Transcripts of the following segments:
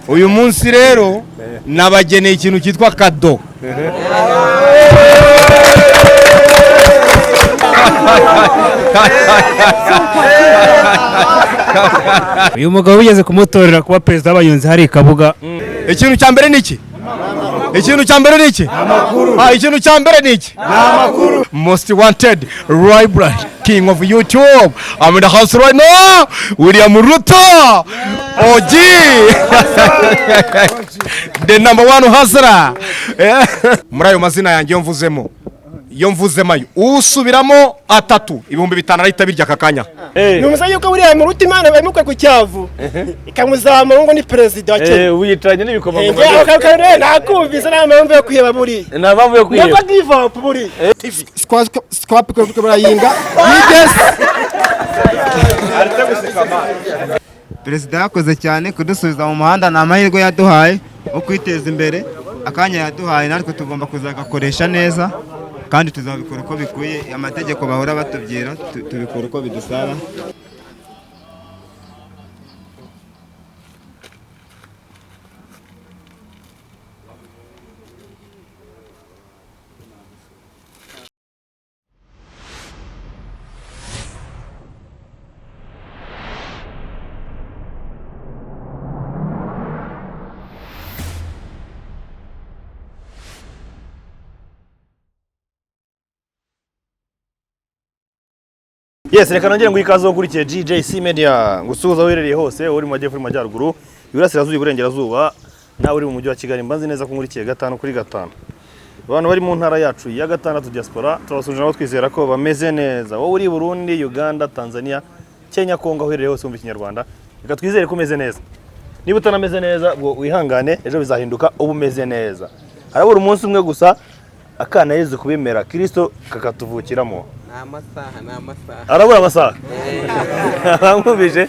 Uyu munsi rero nabageneye ikintu cyitwa kado. Uyu mugabo wigeze kumutorera kuba perezida w'abanyonzi hari Kabuga. Ikintu cya mbere ni iki? Ikintu cya mbere ni iki? Ikintu cya mbere ni iki? Most wanted Rybra, king of YouTube. I'm in the house right now. William Ruto, OG, the number one hustler. Muri ayo mazina yanjye iyo mvuzemo, iyo mvuzemo ayo usubiramo atatu 5000 arahita birya aka kanya. Numva yuko buriya mu Ruto Imana bayimukuye ku cyavu ikamuzamura ngo ni perezida wa Kenya. Ubu yicaranye n'ibikomangoma. Nakumvise nta mpamvu yo kwiheba buriya. Nta mpamvu yo kwiheba. Never give up buriya. Squap barayinga yigeze. Perezida yakoze cyane kudusubiza mu muhanda, ni amahirwe yaduhaye yo kwiteza imbere. Akanya yaduhaye natwe tugomba kuzagakoresha neza kandi tuzabikora uko bikwiye. Amategeko bahora batubwira tubikora uko bidusaba. Yes, reka nongere ngo ikaze ukurikiye GJC Media, ngusuhuza uherereye hose, uri mu majyepfo, mu majyaruguru, iburasirazuba, iburengerazuba, nawe uri mu mujyi wa Kigali. Mbanze neza ko nkurikiye 5 kuri 5. Abantu bari mu ntara yacu ya gatandatu diaspora, turabasuje nabo twizera ko bameze neza. Wowe uri Burundi, Uganda, Tanzania, Kenya, Kongo, uherereye hose wumva Ikinyarwanda, reka twizere ko umeze neza. Niba utanameze neza, ubwo wihangane, ejo bizahinduka uba umeze neza. Harabura umunsi umwe gusa akana Yezu kubimera, Kristo kakatuvukiramo. Amasaha ni amasaha. Arabura amasaha. Bamwumvije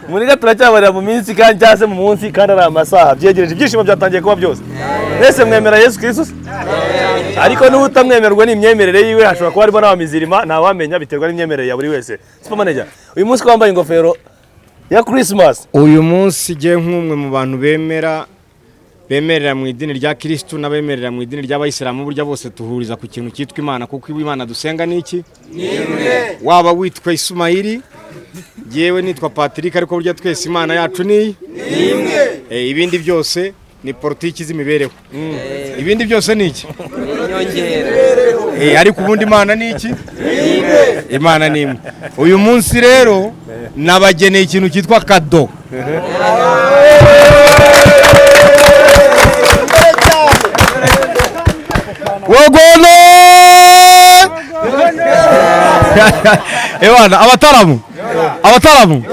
muniga turacyabarira mu minsi kandi cyangwa se mu munsi kandi ari amasaha. Byegereje, ibyishimo byatangiye kuba byose. Mwese mwemera Yesu Kristo? Ariko n'ubu utamwemerwa n'imyemerere yiwe, hashobora kuba harimo n'abamizirima, ntawamenya, biterwa n'imyemerere ya buri wese. Super manager, uyu munsi ko wambaye ingofero ya Christmas. Uyu munsi jye nk'umwe mu bantu bemera bemerera mu idini rya Kristo n'abemerera mu idini ry'abayisilamu, burya bose tuhuriza ku kintu cyitwa Imana, kuko Imana dusenga ni iki? Nimwe. Waba witwa Ismaili, yewe nitwa Patrick, ariko burya twese Imana yacu ni nimwe. Ibindi byose ni politiki z'imibereho. Ibindi byose ni iki? Inyongera. Ariko ubundi Imana ni iki? Nimwe. Imana ni imwe. Uyu munsi rero nabageneye ikintu cyitwa kado. Wagwana! Ewana, abataramu. Abataramu.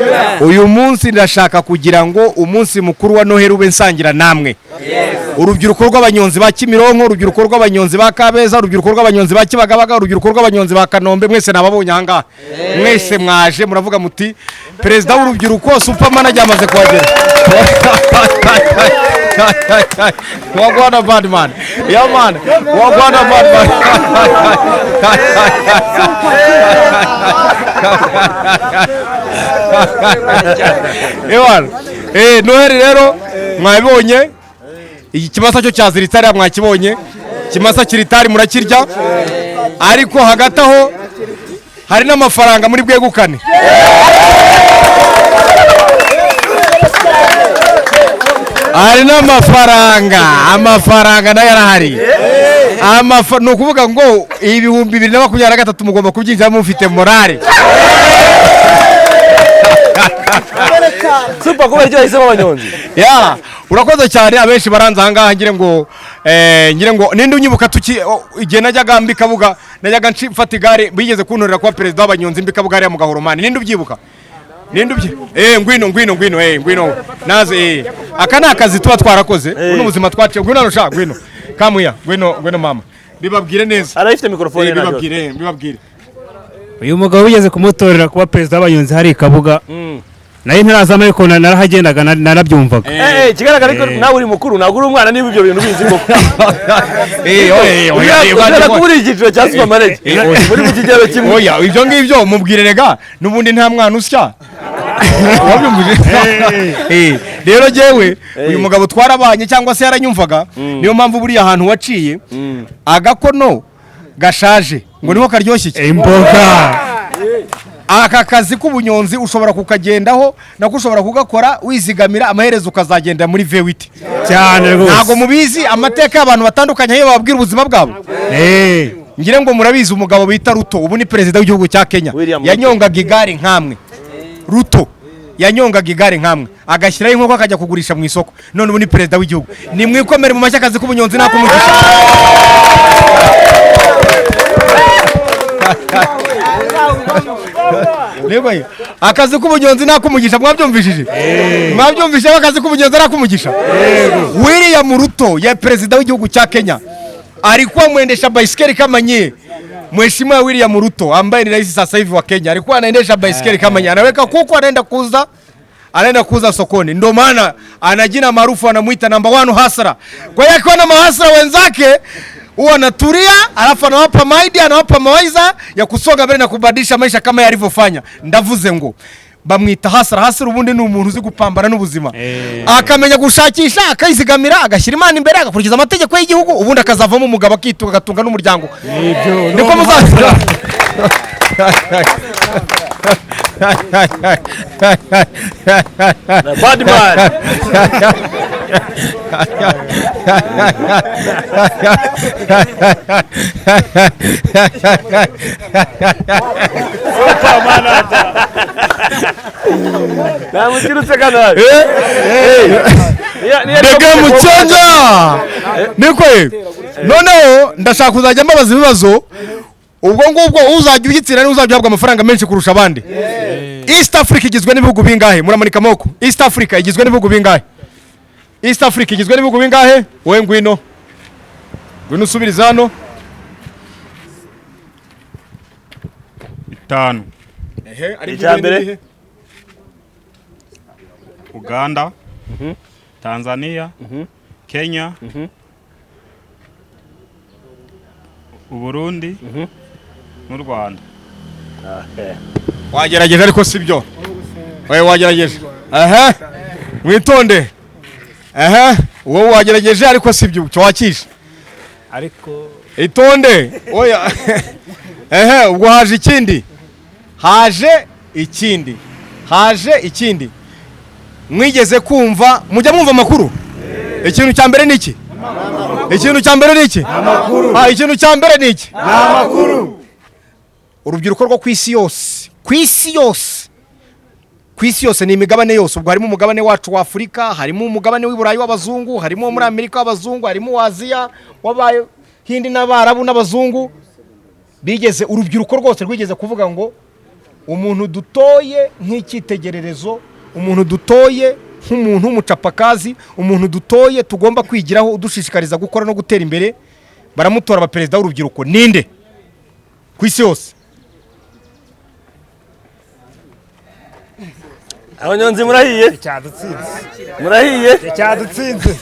Uyu munsi ndashaka kugira ngo umunsi mukuru wa Noheli ube nsangira namwe. Urubyiruko rw'abanyonzi ba Kimironko, urubyiruko rw'abanyonzi ba Kabeza, urubyiruko rw'abanyonzi ba Kibagabaga, urubyiruko rw'abanyonzi ba Kanombe, mwese nababonye aha ngaha. Mwese mwaje muravuga muti perezida w'urubyiruko Super Manager amaze kuhagera. Wagwana bad man. Yeah man. Wagwana bad man. Ewan. Noheli rero mwabibonye. Ikimasa cyo cyaziritse ariya mwakibonye. Ikimasa kiritari murakirya. Ariko hagati aho hari n'amafaranga muri bwegukane. Hari n'amafaranga, amafaranga nayo arahari. Ni ukuvuga ngo 2023 mugomba kubyinjiramo mufite morale. Super, kubera icyo yahisemo abanyonzi. Ya, urakoze cyane. Abenshi baranze aha ngaha, ngire ngo ninde unyibuka tuki igihe najyaga mbi Kabuga, najyaga mfata igare, bigeze kuntorera kuba perezida w'abanyonzi mbi Kabuga hariya mu Gahoromani. Ninde ubyibuka? Ninde ubyi? Ngwino ngwino ngwino, ngwino. Naze Aka ni akazi tuba twarakoze, buno buzima twaciye. Ngwino hano sha, ngwino. Kamuya, ngwino ngwino mama. Bibabwire neza. Arayifite mikrofone nayo. Bibabwire, bibabwire. Uyu mugabo wigeze kumutorera kuba perezida w'abanyonzi hari Kabuga. Nayo ntarazama ariko narahagendaga narabyumvaga. Ikigaragara ariko nawe uri mukuru, ntabwo uri umwana niba ibyo bintu bizi koko. Oya, kuba uri icyiciro cya Super Manager. Muri mu kigero kimwe. Oya, ibyo ngibyo mubwire rega, n'ubundi nta mwana usya. Wabyumvise? Rero jewe uyu mugabo twarabanye cyangwa se yaranyumvaga, niyo mpamvu buriya ahantu waciye agakono gashaje ngo niho karyoshye iki? Imboga. Aka kazi k'ubunyonzi ushobora kukagendaho, nako ushobora kugakora wizigamira, amaherezo ukazagenda muri V8. Cyane rwose. Ntabwo mubizi amateka y'abantu batandukanye iyo bababwira ubuzima bwabo. Ngira ngo murabizi umugabo bita Ruto, ubu ni perezida w'igihugu cya Kenya. William Ruto. Yanyongaga igare nkamwe. Ruto yanyongaga igare nkamwe, agashyiraho inkoko akajya kugurisha mu isoko, none ubu ni perezida w'igihugu. Nimwikomere mu mashyi, akazi k'ubunyonzi nakumugisha. Niba akazi k'ubunyonzi nakumugisha, mwabyumvishije? Mwabyumvishije ko akazi k'ubunyonzi nakumugisha? William Ruto ya perezida w'igihugu cya Kenya alikuwa mwendesha baisikeli kama nyie. Mheshimiwa William Ruto ambaye ni rais sasa hivi wa Kenya alikuwa anaendesha baisikeli kama nyie, anaweka kuku anaenda kuuza sokoni. Ndio maana ana jina maarufu anamuita number one hustler. Kwa hiyo akiwa na mahasla wenzake huwa anatulia, alafu anawapa maidi, anawapa mawaidha ya kusonga mbele na kubadilisha maisha kama yalivyofanya. Ndavuze ngo bamwita hustler. Hustler ubundi ni umuntu uzi gupambana n'ubuzima, akamenya gushakisha, akayizigamira, agashyira Imana imbere, agakurikiza amategeko y'igihugu, ubundi akazavamo umugabo akitunga agatunga n'umuryango. Niko muzakira. Bad man. Nta mukiri useka nabi. Ndege mucenga niko. Noneho ndashaka kuzajya mbabaza ibibazo, ubwo ngubwo uzajya ugitsina ni uzajya uhabwa amafaranga menshi kurusha abandi. East Africa igizwe n'ibihugu bingahe? Muramanika amaboko. East Africa igizwe n'ibihugu bingahe? East Africa igizwe n'ibihugu bingahe? Wowe ngwino, ngwino usubirize hano. 5. Icya mbere? Uganda, Tanzania, Kenya, Uburundi n'u Rwanda. Wagerageje ariko sibyo. Wowe wagerageje. Aha, mwitonde. Aha, wowe wagerageje ariko sibyo, cyo wakishe. Ariko itonde. Oya, ehe, ubwo haje ikindi, haje ikindi, haje ikindi. Mwigeze kumva, mujya mwumva amakuru? Ikintu cya mbere ni iki? Ikintu cya mbere ni iki? Ah, ikintu cya mbere ni iki? Urubyiruko rwo ku isi yose, ku isi yose, ku isi yose, ni imigabane yose. Ubwo harimo umugabane wacu wa Afurika, harimo umugabane w'i Burayi w'abazungu, harimo uwo muri Amerika w'abazungu, harimo uwa Aziya w'Abahindi n'Abarabu n'abazungu. Bigeze, urubyiruko rwose rwigeze kuvuga ngo umuntu dutoye nk'icyitegererezo, umuntu dutoye nk'umuntu w'umucapakazi, umuntu dutoye tugomba kwigiraho, udushishikariza gukora no gutera imbere, baramutora aba perezida w'urubyiruko, ninde ku isi yose? Abanyonzi murahiye? Cyadutsinze. Murahiye? Cyadutsinze.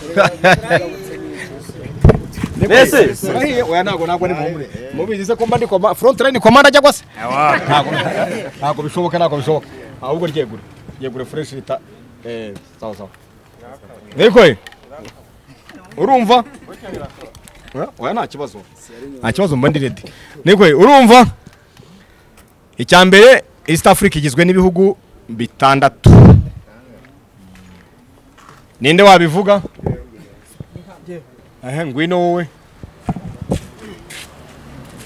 Mbese Murahiye? Oya, ntago ni muhumure. Mubizi se ko mba ndi front line commander cyangwa se ntago bishoboka, ntago bishoboka. Ahubwo ryegure, ryegure fresh rita. Sawa sawa. Niko urumva? Oya oya, nta kibazo, nta kibazo, mba ndi ready. Niko urumva? Icya mbere, East Africa igizwe n'ibihugu bitandatu. Ninde wabivuga? Ehe, ngwino wowe.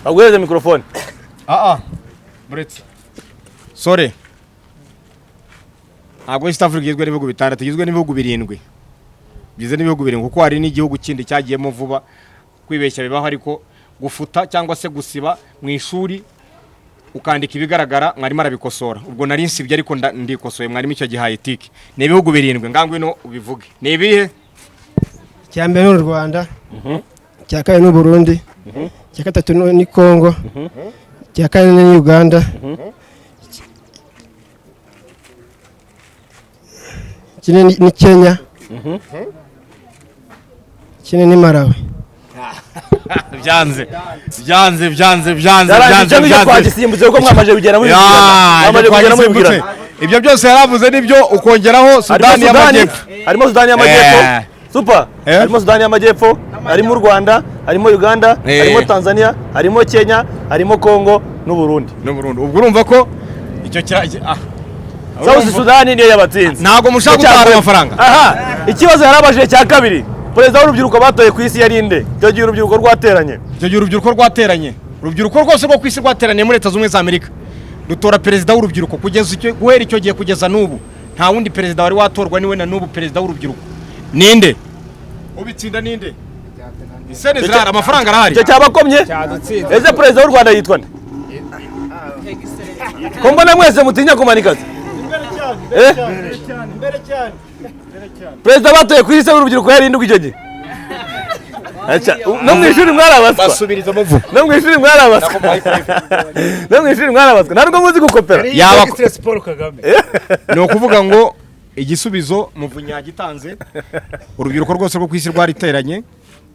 Aguhereze mikrofone. Ah ah, buretse, sorry, ntabwo East Africa igizwe n'ibihugu bitandatu, igizwe n'ibihugu birindwi, igizwe n'ibihugu birindwi, kuko hari n'igihugu kindi cyagiyemo vuba. Kwibeshya bibaho, ariko gufuta cyangwa se gusiba mu ishuri ukandika ibigaragara, mwarimu arabikosora. Ubwo nari nsibye ariko ndikosoye, mwarimu icyo gihaye tike. Ni ibihugu birindwi. Ngangwino ubivuge, ni ibihe? Icya mbere ni u Rwanda, icya kabiri ni Uburundi, icya gatatu ni Congo, icya kane ni Uganda, ikindi ni Kenya, ikindi ni Malawi. Byanze, byanze, byanze, byanze. Byarangiye. Byanze. Icyo ngicyo Byanze. twagisimbutse kuko mwamaze kugera mubibwirana. Ya, Mwamaze kugera twagisimbutse. mubibwirana. Ibyo byose yaravuze nibyo, ukongeraho Harimo Sudani Sudani, y'Amajyepfo. harimo Sudani y'Amajyepfo. Super. Harimo Sudani y'Amajyepfo, harimo u Rwanda, harimo Uganda, harimo Tanzania, harimo Kenya, harimo Congo n'u Burundi. N'Uburundi. Ubwo urumva ko icyo kira ah. South Sudani niyo yabatsinze. Ntabwo mushaka gutwara amafaranga. Aha, ikibazo yarabajije cya kabiri. Perezida w'urubyiruko batoye ku isi yari nde? Icyo gihe urubyiruko rwateranye. Icyo gihe urubyiruko rwateranye, urubyiruko rwose rwo ku isi rwateraniye muri Leta Zunze Ubumwe za Amerika, rutora perezida w'urubyiruko. Kugeza icyo, guhera icyo gihe kugeza n'ubu, nta wundi perezida wari watorwa, niwe na n'ubu perezida w'urubyiruko. Ninde ubitsinda? Ninde? Isene zirahari, amafaranga arahari. Icyo cyabakomye. Ese perezida w'u Rwanda yitwa nde? Ko mbona mwese mutinya kumanika se? Eh? Perezida batoye ku isi w'urubyiruko yari nde icyo gihe? Acha, no mu ishuri mwarabaswa. Basubiriza amavu. No mu ishuri mwarabaswa. No mu ishuri mwarabaswa. Ntabwo muzi gukopera. Yaba Excellency Paul Kagame. Ni ukuvuga ngo igisubizo Muvunyi yagitanze. Urubyiruko rwose rwo ku isi rwariteranye,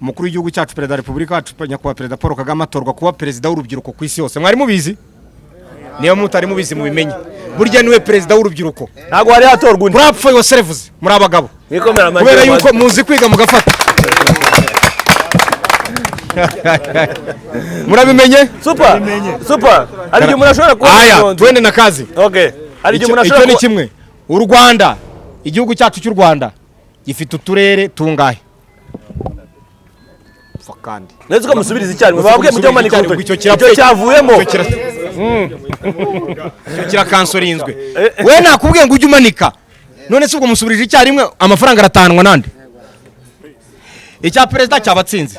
umukuru w'igihugu cyacu, Perezida wa Repubulika yacu, Nyakubahwa Perezida Paul Kagame, atorwa kuba perezida w'urubyiruko ku isi yose. Mwari mubizi? Niba mutari mubizi, mubimenye. Burya niwe perezida w'urubyiruko. Ntabwo hari hatorwa undi. Clap for yourselves, muri abagabo. Mwikomera amashyi. Kubera yuko muzi kwiga mugafata. Murabimenye. Super. Super. Hari igihe umuntu ashobora kuba Aya, umunyonzi. twende na kazi. Okay. Hari igihe Icyo umuntu icyo ashobora ni kuba kimwe. U Rwanda, igihugu cyacu cy'u Rwanda, gifite uturere tungahe? Pfa kandi. Nzi ko musubiriza icyarimwe. Bababwiye mujye mumanika urutoki. Icyo Icyo cyavuyemo. Icyo kirakansorinzwe. We, nakubwiye ngo ujye umanika. None se ubwo musubirije icyarimwe, amafaranga aratanwa nande? Icya perezida cyabatsinze,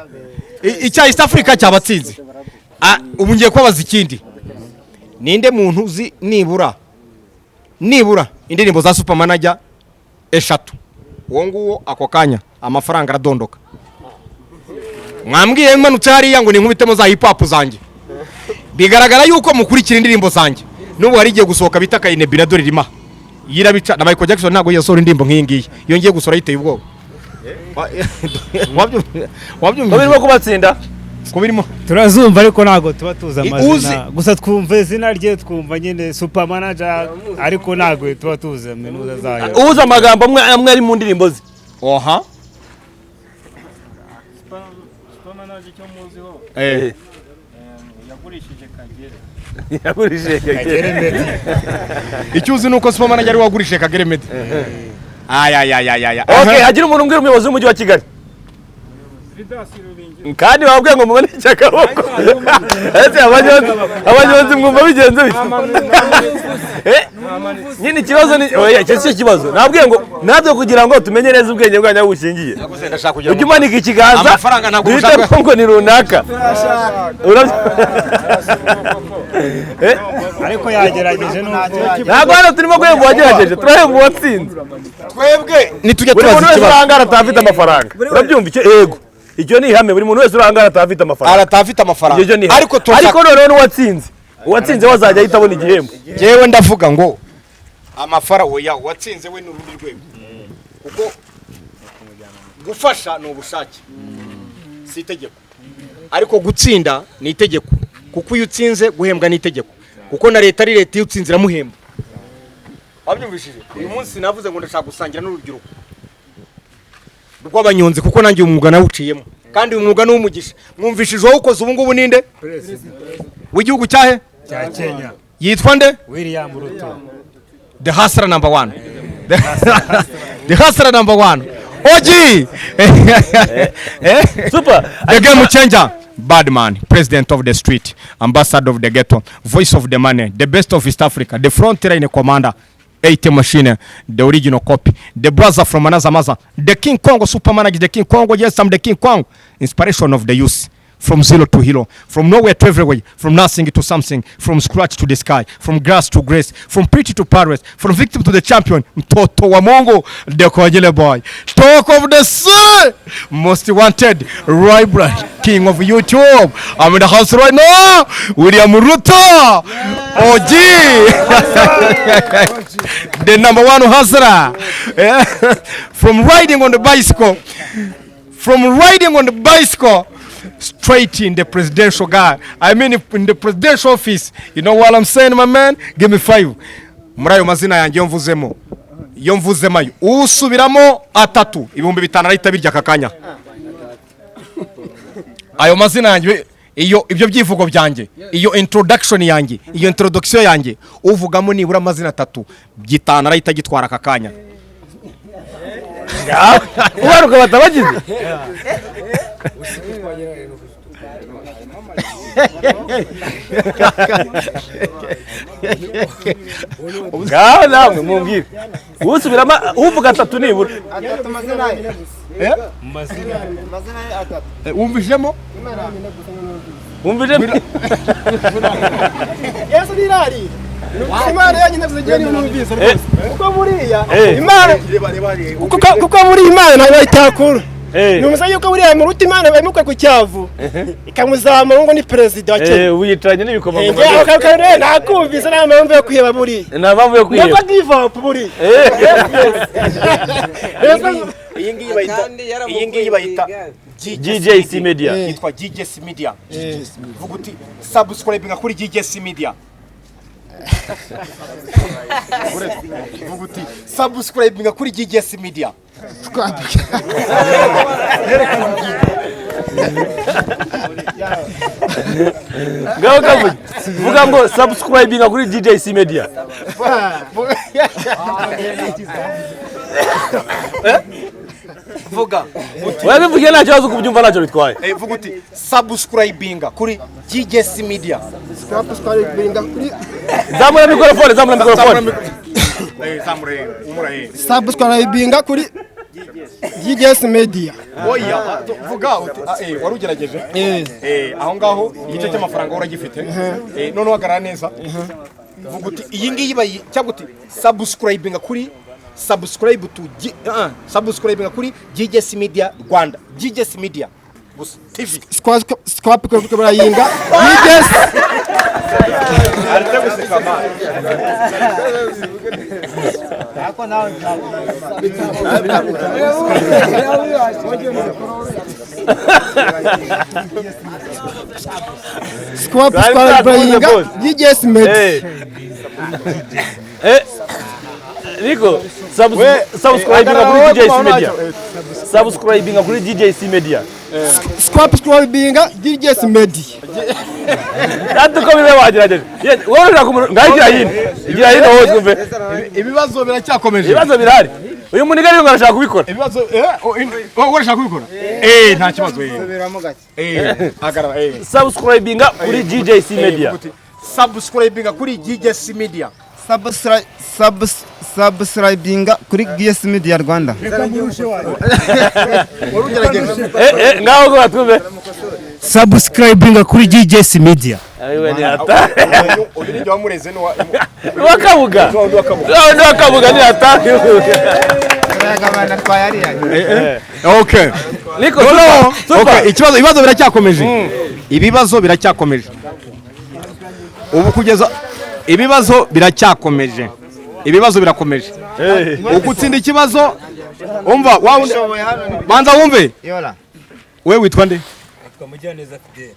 icya East Africa cyabatsinze. Ah, ubu ngiye kubabaza ikindi. Ninde muntu uzi nibura indirimbo za Super Manager eshatu? Uwo nguwo ako kanya amafaranga aradondoka. Mwambwiye manutse hariya ngo ninkubitemo za hip hop zanjye. Bigaragara yuko mukurikira indirimbo zanjye. N'ubu hari igiye gusohoka bita Kayinebira, dore irima yirabica. Na Michael Jackson ntabwo yasohora indirimbo nk'iyi ngiyi. Iyo ngiye gusohora yiteye ubwoba. Ko birimo kubatsinda. Ko birimo. Turazumva ariko ntabwo tuba tuzi amazina. Uzi- Gusa twumva izina rye, twumva nyine Super Manager, ariko ntabwo tuba tuzi aminuza zayo. Uzi amagambo amwe amwe ari mu ndirimbo ze. Oha. Super Manager icyo muziho, yagurishije Kagere. Yagurishije Kagere. Icyo uzi ni uko Super Manager ari wagurishije Kagere Media. Ayayayayaya. Okay, hagira umuntu umbwira umuyobozi w'umujyi wa Kigali. Kandi bababwiye ngo mumanike akaboko. Ese abanyonzi mwumva bigenze bite? Eh? Nyine ikibazo ni oya, icyo si cyo kibazo. Nabwiye ngo natwe kugira ngo tumenye neza ubwenge bwanyu aho bushingiye. Ndashaka kugira Ujye umanika ikiganza. Amafaranga ntabwo duhite mushaka- ngo ni runaka. Eh? Ariko yagerageje nubwo. Ntabwo hano turimo guhemba uwagerageje, turahemba uwatsinze. Twebwe nitujya Buri tubaza muntu wese ikibazo. urangara ataha afite amafaranga. Urabyumva icyo? Yego. Icyo ni ihame, buri muntu wese urangara ataha afite amafaranga. Arataha afite amafaranga. Iryo ni ihame. Ariko turashaka. Ariko noneho n'uwatsinze. Uwatsinze we azajya ahita abona igihembo. Jewe ndavuga ngo amafaranga, oya, uwatsinze we ni urundi rwego, kuko gufasha ni ubushake, si itegeko. Ariko gutsinda ni itegeko, kuko iyo utsinze guhembwa ni itegeko, kuko na leta ari leta, iyo utsinze iramuhemba. Wabyumvishije? Uyu munsi navuze ngo ndashaka gusangira n'urubyiruko rw'abanyonzi, kuko nanjye uyu mwuga nawuciyemo, kandi uyu mwuga ni uw'umugisha. Mwumvishije uwawukoze ubu ngubu ninde? W'igihugu cyahe? Cya Kenya. Yitwa nde? William Ruto. The hustler number one, the hustler number one, OG. Super. The game changer, bad man, president of the street, ambassador of the ghetto, voice of the money, the best of East Africa, the front line commander, ATM machine, the original copy, the brother from another mother, the King Kong, super manager, the King Kong. Yes, I'm the King Kong, inspiration of the youth. From zero to hero, from nowhere to everywhere, from nothing to something, from scratch to the sky, from grass to grace, from pretty to Paris, from victim to the champion, mtoto wa Mungu, the Kojele boy, talk of the sea, most wanted, Roy Brush, king of YouTube. I'm in the house right now, William Ruto, OG, the number one hustler. From riding on the bicycle, from riding on the bicycle straight in the presidential guy. I mean, in the presidential office. You know what I'm saying, my man? Give me five. Muri ayo mazina yanjye iyo mvuzemo, iyo mvuzemo ayo, usubiramo atatu, 5000 arahita birya aka kanya. Ayo mazina yanjye, iyo ibyo byivugo byanjye, iyo introduction yanjye, iyo introduction yanjye, uvugamo nibura amazina atatu, 5000 arahita agitwara aka kanya. Ubaruka batabagize. Ngaho namwe mumbwire. Usubiramo uvuga atatu nibura. Atatu mazina ye. Mazina ye atatu. Wumvijemo? Wumvijemo? Yesu nirari. Imana yanyu navuze ngiye numvise rwose. Kuko buriya Imana kuko buri Imana ntabwo itakura. Numva yuko buriya mu ruti Imana bayimuka ku cyavu ikamuzamura ngo ni president wa Kenya. Ubu yicaranye n'ibikomangoma. Nakumvise nta mpamvu yo kwiheba buriya. Nta mpamvu yo kwiheba. Never give up buriya. Iyi ngiyi bayita, iyi ngiyi bayita GJC Media. Yitwa GJC Media. Vuga uti subscribe kuri GJC Media. Vuga uti subscribe kuri GJC Media. Ngaho kavuge. Vuga ngo subscribe kuri GJC Media. Vuga. Wabivuge nta kibazo kubyumva ntacyo bitwaye. Vuga uti subscribing kuri GJC Media. Subscribing kuri Zamura microphone, zamura microphone. Zamura umura. Subscribing kuri GJC Media. Oya, vuga uti warugerageje. Aho ngaho igice cy'amafaranga uragifite. None uhagarara neza. Vuga uti iyi ngiyi bayi cyangwa uti subscribing kuri subscribe to subscribe kuri GJC Media Rwanda. GJC Media gusa TV. Squap kubrayinga GJC. Arite guseka ma. Ako nawe Squap kubrayinga GJC Media. Niko subscribe kuri GJC Media. Subscribe kuri GJC Media. Subscribe GJC Media. Atuko bibe wagerageje. Wowe urakumura ngagira yini. Igira yini wowe twumve. Ibibazo biracyakomeje. Ibibazo birahari. Uyu muniga rero arashaka kubikora. Ibibazo wowe urashaka kubikora? Nta kibazo. Subiramo gake. Hagarara. Subscribe kuri GJC Media. Subscribe kuri GJC Media. Subscribing kuri GS Media Rwanda. Ngaho ngo batwumve. Subscribing kuri GJC Media. Ayiwe ni ata. Uyu ni wamureze no wakabuga. Wakabuga ni ata. Turayagabana twayariya. Okay. Niko okay, ikibazo ibibazo biracyakomeje. Ibibazo biracyakomeje. Ubu kugeza ibibazo biracyakomeje. Ibibazo birakomeje. Ugutsinda ikibazo umva banza wumve. Wewe witwa nde? Nitwa Mugiraneza Fidel.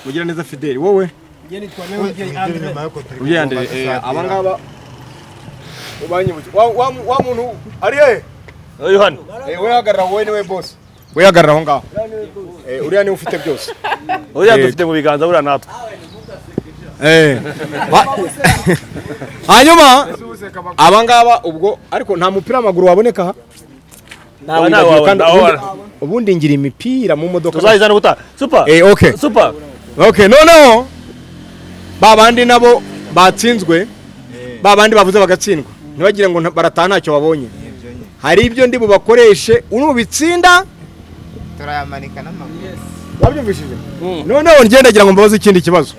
Mugiraneza Fidel, wowe? Ngiye nitwa Mugire Andre. Mugire Andre, aba ngaba ubanyibuke. Wa muntu ari he? Yohana. We hagarara wowe niwe boss. We hagarara aho ngaho. Uriya niwe ufite byose. Uriya dufite mu biganza buriya natwe. Hanyuma abangaba ubwo ariko nta mupira w'amaguru waboneka ha? Ubundi ngira imipira mu modoka tuzayizana guta. Super. Okay. Super. Okay, noneho babandi nabo batsinzwe, babandi bavuze bagatsindwa ntibagire ngo barataha ntacyo babonye. Hari ibyo ndi bubakoreshe unubitsinda turayamanika n'amaguru. Wabyumvishije? Noneho ngendagira ngo mbabaze ikindi kibazo.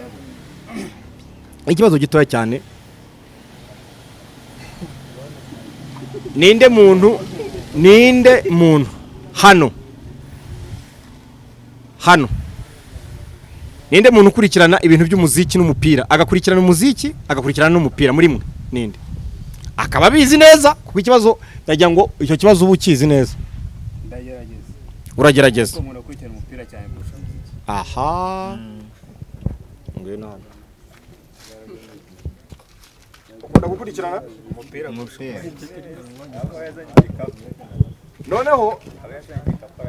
Ikibazo gitoya cyane. Ninde muntu, ninde muntu hano hano ninde muntu ukurikirana ibintu by'umuziki n'umupira, agakurikirana umuziki agakurikirana n'umupira muri mwe ninde akaba abizi neza? Kuko ikibazo ndagira ngo icyo kibazo ubu ukizi neza. Ndagerageza. Uragerageza. Umuntu ukurikirana umupira cyane kurusha umuziki. Aha. Ngwino hano. Ukunda gukurikirana Umupira. Noneho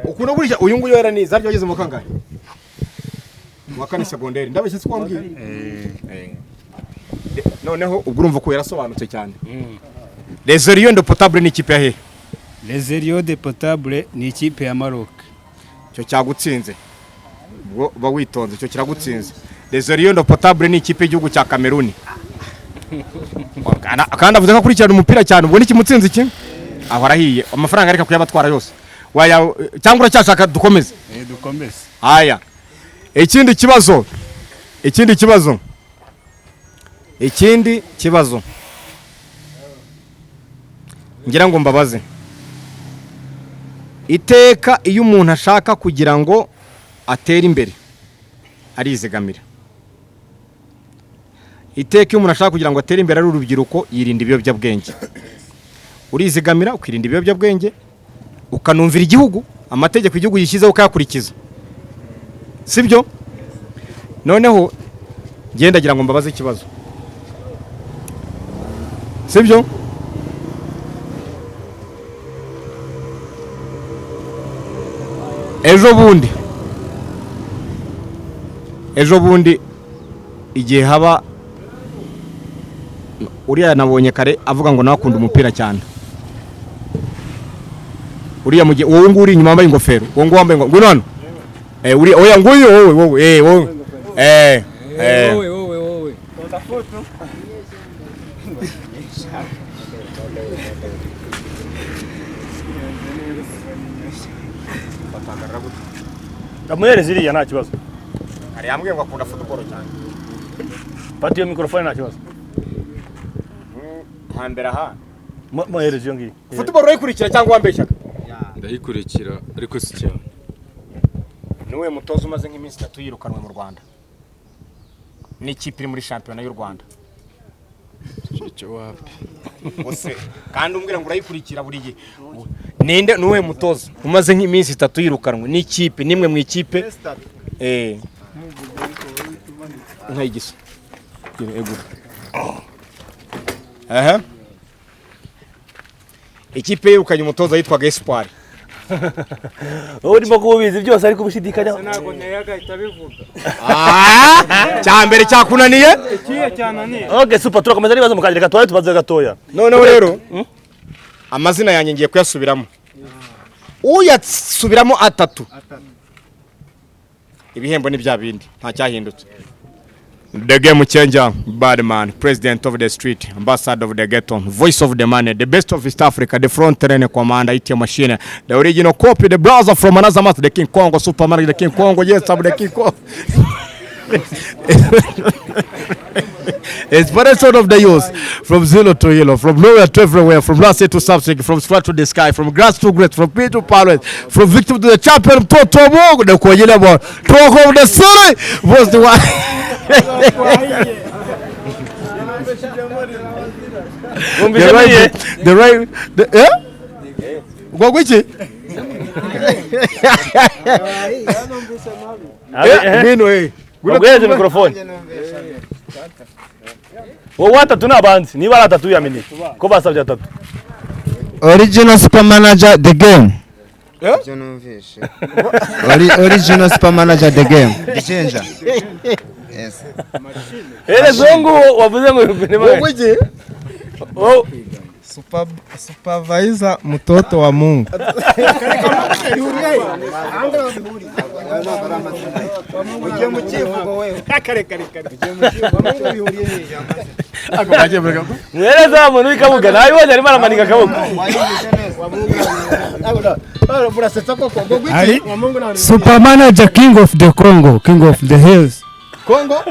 ukunda gukurikira uyu nguyu yaranize, aryo yageze mu kangahe? Mu wa kane segonderi, ndabeshye si ko wambwiye? Noneho ubwo urumva ko yarasobanutse cyane. Les Lions Indomptables ni ikipe ya hehe? Les Lions Indomptables ni ikipe ya Maroc. Icyo cyagutsinze, ubwo uba witonze, icyo kiragutsinze. Les Lions Indomptables ni ikipe y'igihugu cya Cameroon. Kandi avuze ko akurikirana umupira cyane, ubwo nikimutsinze iki aho arahiye. Amafaranga areka kuyabatwara yose waya, cyangwa uracyashaka dukomeze? Eh, dukomeze. Aya, ikindi kibazo, ikindi kibazo, ikindi kibazo ngira ngo mbabaze. Iteka iyo umuntu ashaka kugira ngo atere imbere arizigamira. Iteka iyo umuntu ashaka kugira ngo atere imbere ari urubyiruko, yirinda ibiyobyabwenge. Urizigamira, ukirinda ibiyobyabwenge, ukanumvira igihugu, amategeko igihugu gishyizeho ukayakurikiza, sibyo? Noneho ngenda ngira ngo mbabaze ikibazo, sibyo? Ejo bundi igihe haba uriya nabonye kare avuga ngo nawe akunda umupira cyane, uriya mugihe wowe nguyu uri inyuma wambaye ingofero, wowe nguyu wambaye ingofero, ngwino hano. Uri, oya, nguyu, wowe, wowe, wowe, eh. Wowe, wowe, wowe. Ndamuhereza iriya, nta kibazo. Hari yambwiye ngo akunda football cyane. Fata iyo mikorofone, nta kibazo. Hambere aha. Muhereza iyo ngiyo. Football urayikurikira cyangwa wambeshyaga? Ndayikurikira, ariko si cyane. Niwe mutoza umaze nk'iminsi 3 yirukanwe mu Rwanda n'ikipe iri muri shampiyona y'u Rwanda? Icyo wapi. Bose kandi umbwira ngo urayikurikira buri gihe. Ninde, nuwe mutoza umaze nk'iminsi 3 yirukanwe n'ikipe nimwe mu ikipe nkayigisa egura aha? Ikipe yirukanye umutoza yitwaga Espoir. Wowe urimo kuba ubizi byose ariko ubishidikanyaho. Ntabwo nteyaga ahita abivuga. Cya mbere cyakunaniye. Ikihe cyananiye? Okay, super, turakomeza n'ibibazo mu kanya. Reka tubaye tubaze gatoya. Noneho rero amazina yanjye ngiye kuyasubiramo, uyasubiramo atatu ibihembo ni bya bindi, nta cyahindutse. The game changer, bad man, president of the street, ambassador of the ghetto, voice of the money, the best of East Africa, the front line commander, ATM machine, the original copy, the brother from another master, the King Kong, Superman, the King Kong, yes, I'm the King Kong. Inspiration of the youth, from zero to hero, from nowhere to everywhere, from last year to something, from scratch to the sky, from grass to grace, from pain to palace, from victim to the champion, Toto Mungu, the Konyele boy, talk of the city, was the one. Wumvise The muriye? right, the right, the, eh? Ngo iki? Ngwino eh. Baguhereze mikorofone. Wowe atatu ni abanzi, niba ari atatu uyamenye ko basabye atatu. Original super manager, the game. Ibyo numvishe. Original super manager, the game. The changer. Yes. Hereza uwo nguwo wavuze ngo Ngo iki? Wowe. Supervisor mtoto wa Mungu. Ujye mu kivugo wewe. Kare kare kare. Ako baje mureka. Muhereza wa muntu w'ikabuga, nabibonye arimo aramanika akaboko. Wayumvise neza. Murasetsa koko, ngo iki? Ari super manager, king of the Congo, king of the hills. Kongo?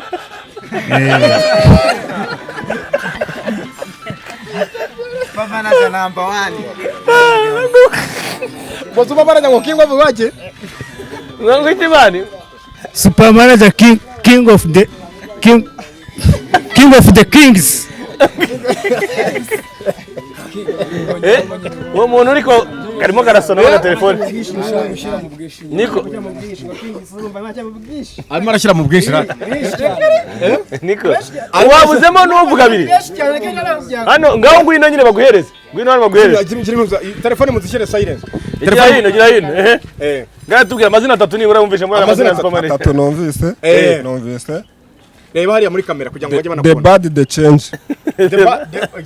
Super manager number one. Ngo super manager, ngo king of wake? Ngo iki bani? Super manager, king of the king, king of the kings. Uwo muntu uriko Karimo karasona na telefone. Niko arimo arashyira mu bwinshi rata. Niko wabuzemo n'uvuga abiri. Hano ngaho ngwino nyine baguhereze. Ngwino hano baguhereze. Telefone muzishyire silence. Gira hino, gira hino. Ngaho tubwira amazina atatu nibura wumvishe muri amazina atatu numvise. Numvise. Reba hariya muri kamera kugira ngo bajye banakubona. The bad the change.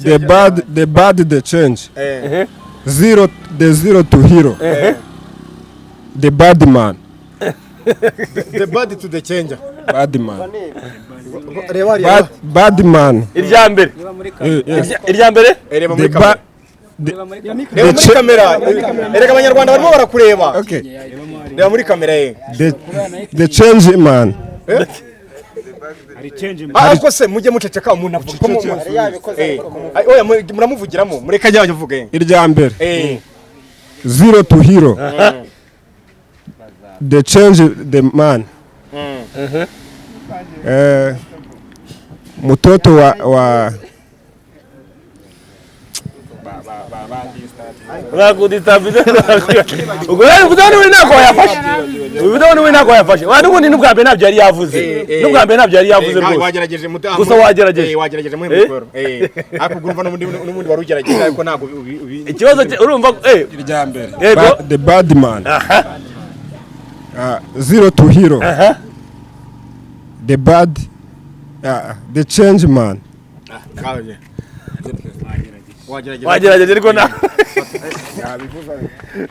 The bad, the bad the change. Zero, the zero to hero. The bad man. The bad to the changer. Bad man. Reba hariya. Bad man. Irya mbere. Irya mbere? Reba muri kamera. Reba muri kamera. Erega abanyarwanda barimo barakureba. Okay. Reba muri kamera ye. The change man. Ariko se mujye muceceka umuntu avuga ko oya muramuvugiramo mureka ajya avuga. Irya mbere. Zero to hero. The change the man. Mtoto wa Gusa wagerageje. Wagerageje muri mikoro. Ariko urumva n'ubundi wari ugerageje ariko ntabwo ikibazo urumva irya mbere. The bad man. Zero to hero. The bad the change man. Wagerageje ariko na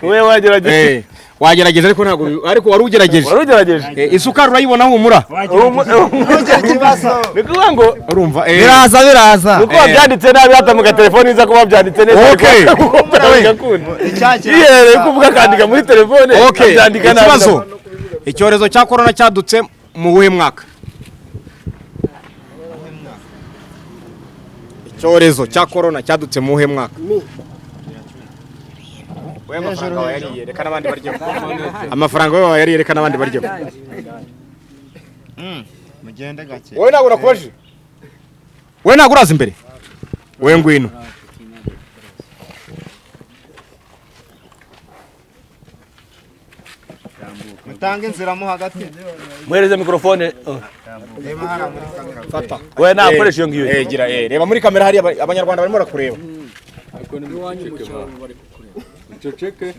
we wagerageje. Wagerageje ariko ntabwo ariko wari ugerageje. Wari ugerageje. Isukari urayibona humura. Ni kuvuga ngo urumva biraza biraza. Uko wabyanditse nabi hatamuka telefone iza kuba byanditse neza. Okay. Yihereye kuvuga akandika muri telefone. Okay. Ikibazo. Icyorezo cya corona cyadutse mu wuhe mwaka? Icyorezo cya corona cyadutse mu wuhe mwaka? Wewe amafaranga wayariye reka n'abandi baryo. Amafaranga wewe wayariye reka n'abandi baryo. Mugende gake. Wewe ntabwo urakoje. Wewe ntabwo uraza imbere. Wewe ngwino. Mutange inzira mo hagati. Muhereze mikrofone. Reba hara muri kamera. Fata. Wewe nakoresha iyo ngiyo. Gira reba muri kamera hari abanyarwanda barimo barakureba. Ariko ni iwanyu mu cyaro bari kukureba. Uceceke.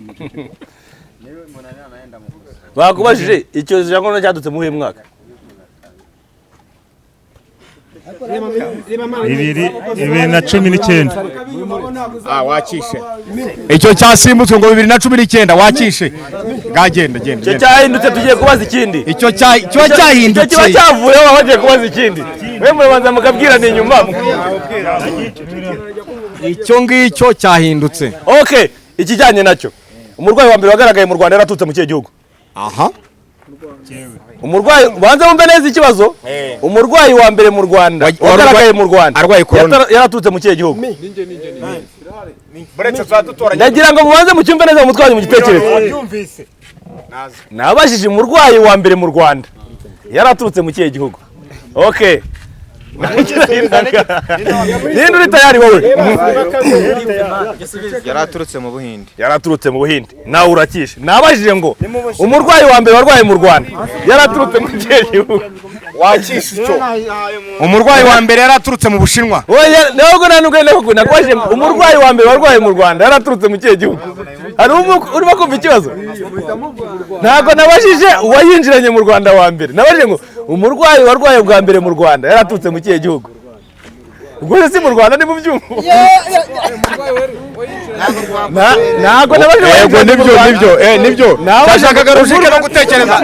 Bakubajije icyorezo cya corona cyadutse mu mwaka. 2019. Wakishe. Icyo cyasimbutse ngo 2019 wakishe. Gagenda genda. Icyo cyahindutse tugiye kubaza ikindi. Icyo cyahindutse. Icyo kiba cyavuyeho bagiye kubaza ikindi. Mwe murabanza mukabwirana inyuma. Icyo ngicyo cyahindutse. Okay, ikijyanye nacyo. Umurwayi wa mbere wagaragaye mu Rwanda yaratutse mu kihe gihugu? Aha. Umurwayi banza wumve neza ikibazo. Umurwayi wa mbere mu Rwanda wagaragaye mu Rwanda arwaye corona yaratutse mu kihe gihugu? Buretse twadutoranye. Ndagira ngo mubanze mucyumve neza mu mutwe mu gitekerezo. Nabajije umurwayi wa mbere mu Rwanda yaraturutse mu kihe gihugu? Okay. Ninde uri tayari wowe? Yaraturutse mu Buhinde. Yaraturutse mu Buhinde. Nawe urakishe. Nabajije ngo umurwayi wa mbere warwaye mu Rwanda yaraturutse mu kihe gihugu? Wakishe icyo. Umurwayi wa mbere yaraturutse mu Bushinwa. Oya, ntabwo nanubwo nakubajije umurwayi wa mbere warwaye mu Rwanda yaraturutse mu kihe gihugu? Hari urimo kumva ikibazo? Ntabwo nabajije uwayinjiranye mu Rwanda wa mbere. Nabajije ngo umurwayi warwaye bwa mbere mu Rwanda yaraturutse mu kihe gihugu? Ubwo si mu Rwanda ni mu byumba. Ntabwo nabajije. Yego nibyo nibyo nibyo. Cyashakaga rushike no gutekereza.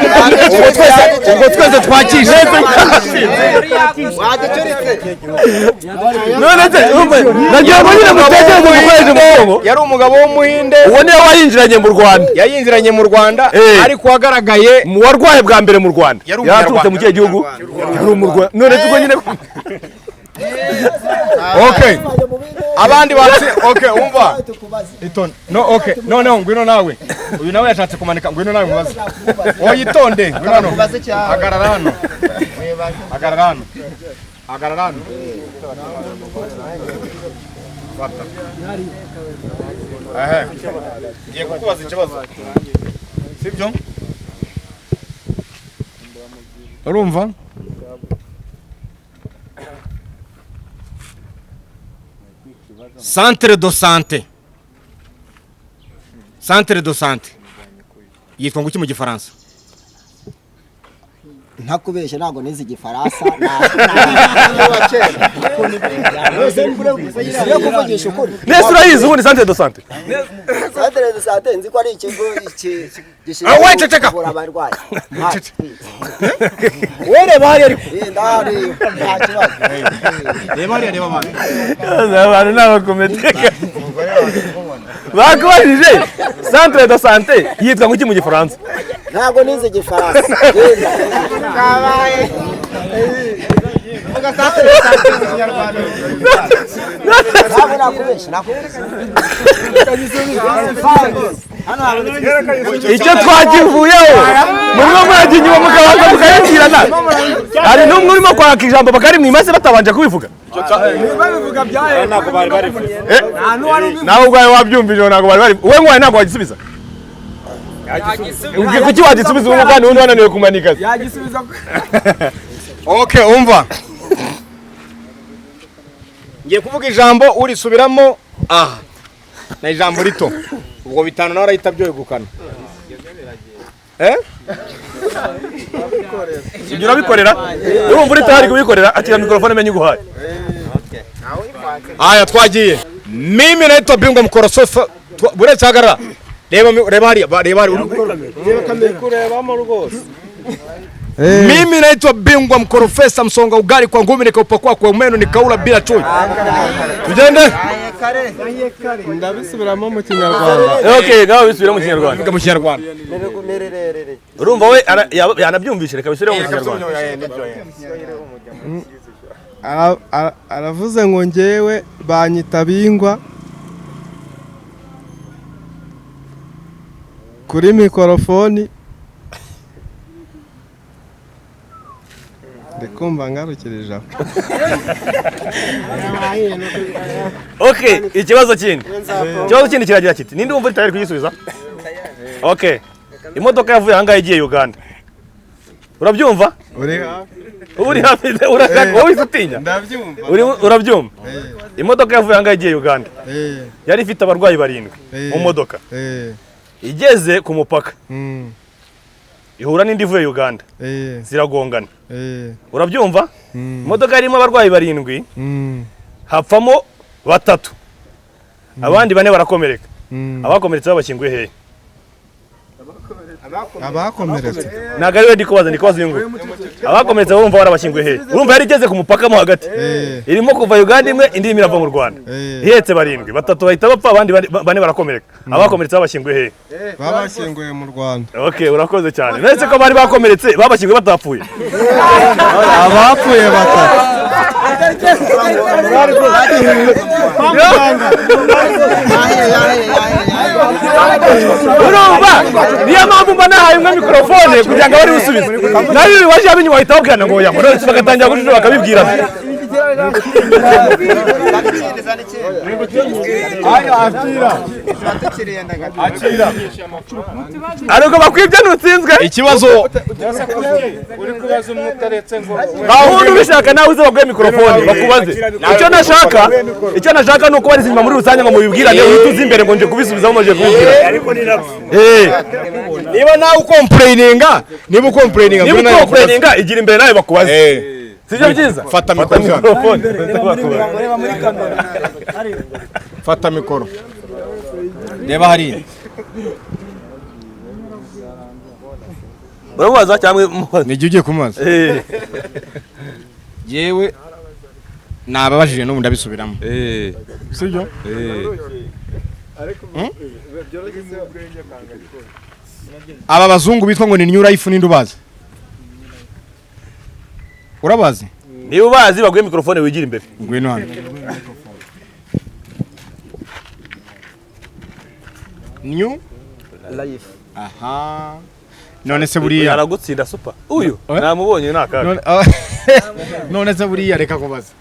Ubwo twese twakishe. None se nagira ngo nyine mutekereze mukoreshe umugongo. Yari umugabo w'umuhinde. Uwo niwe wayinjiranye mu Rwanda. Yayinjiranye mu Rwanda ariko wagaragaye mu warwaye bwa mbere mu Rwanda. Yaraturutse mu kihe gihugu? Yari mu Rwanda. None tuko nyine. Okay. Abandi batse okay umva. Itonde. No okay. No no ngwino nawe. Uyu nawe yashatse kumanika ngwino nawe mubaze. Oyitonde ngwino hano. Hagarara hano. Hagarara hano. Hagarara hano. Aha. Ngiye kukubaza ikibazo. Sibyo? Urumva? Centre de santé. Centre de santé. Yitwa ngo iki mu Gifaransa? Ntakubeshya ntabwo nize Igifaransa. Nese urayizi ubundi centre de santé? Centre de santé nzi ko ari ikigo gishinzwe kuvura abarwayi. Wereba hariya ariko. Ndahari nta kibazo. Reba hariya, reba abantu. Abantu ni abakometeka. Bakubajije centre de santé yitwa ngo iki mu Gifaransa? Ntabwo nize Igifaransa. Kabaye. Vuga centre de santé mu Kinyarwanda. Ntabwo nakubeshya, nakubeshya. Icyo twakivuyeho murimo murajya inyuma mukabanza mukayibwirana. Hari n'umwe urimo kwaka ijambo bakarimwima se batabanje kubivuga. Ntabwo bari barivuze. Nawe ubwawe wabyumvije, ntabwo bari bari. Wowe ngwaye ntabwo wagisubiza. Kuki wagisubiza ubu kandi undi wananiwe kumanika? Yagisubiza. Okay, umva. Ngiye kuvuga ijambo urisubiramo aha. Na ijambo rito. Ubwo bitanu nawe arahita byegukana. Ibyo urabikorera? Urumva uri tayari kubikorera? Akira mikrofone menye uguhaye. Aya twagiye. Mimi naitwa Bingwa Mkorosofa. Buretse hagarara. Reba reba hariya, reba hariya. Kurebamo rwose. Mimi naitwa Bingwa Mkorofesa, msonga ugali kwa ngumi nikaupakua kwa meno nikaula bila chui. Tugende? Ndabisubiramo mu Kinyarwanda. Okay, ngaho bisubira mu Kinyarwanda. Mu Kinyarwanda. Urumva we yanabyumvise, reka bisubire mu Kinyarwanda. Aravuze ngo ngewe banyita Bingwa kuri mikorofoni. Ndikumva ngarukirije aho. Okay, ikibazo kindi. Ikibazo kindi kiragira kiti. Ninde wumva tayari kugisubiza? Okay. Imodoka yavuye ahangaha igiye Uganda. Urabyumva? Uri hafi. Uri hafi, urashaka wowe utinya? Ndabyumva. Urabyumva? Imodoka yavuye ahangaha igiye Uganda. Yari ifite abarwayi 7 mu modoka. Igeze ku mupaka. Ihura n'indi ivuye Uganda. Ziragongana. Urabyumva? Imodoka yarimo abarwayi 7, hapfamo 3. Abandi 4 barakomereka. Abakomeretse babashyinguye hehe? Abakomeretse. Ntabwo ari we ndi kubaza, ndi kubaza uyu nguyu. Abakomeretse urumva barabashyinguye hehe? Urumva yari igeze ku mupaka mo hagati. Irimo kuva Uganda imwe, indi irimo irava mu Rwanda. Ihetse 7, 3 bahita bapfa, abandi 4 barakomereka. Abakomeretse babashyinguye hehe? Babashyinguye mu Rwanda. Okay, urakoze cyane. Uretse ko bari bakomeretse, babashyinguye batapfuye. Abapfuye 3. Urumva niyo mpamvu mba nahaye umwe mikorofone kugira ngo abari busubize. Nayo uyu waje abinyuma bahita babwirana ngo oya, none bagatangira gucura bakabibwirana. Ariko bakwibye ntutsinzwe. Ikibazo uri kubaza umwe utaretse ngo aho ubishaka nawe uze baguhe mikorofone bakubaze. Icyo nashaka ni uko bariza inyuma muri rusange ngo mubibwirane, uhite uza imbere ngo nje kubisubizaho maje kubibwira. Ariko ni nabyo. Niba nawe ukomplaininga, niba ukomplaininga, niba ukomplaininga igira imbere nawe bakubaze. Sibyo byiza? Fata mikrofone. Reba muri kamera. Fata mikoro. Reba hariya. Uramubaza cyangwa mubaza? Ni ugiye kumubaza. Yewe nababajije n'ubu ndabisubiramo. Sibyo? Aba bazungu bitwa ngo ni New Life ninde ubazi? Urabazi? Niba ubazi baguhe mikrofone wigira imbere. Ngwino hano. New Life. Aha. None se buriya aragutsinda super. Uyu namubonye nakaga. None se buriya reka kubaza.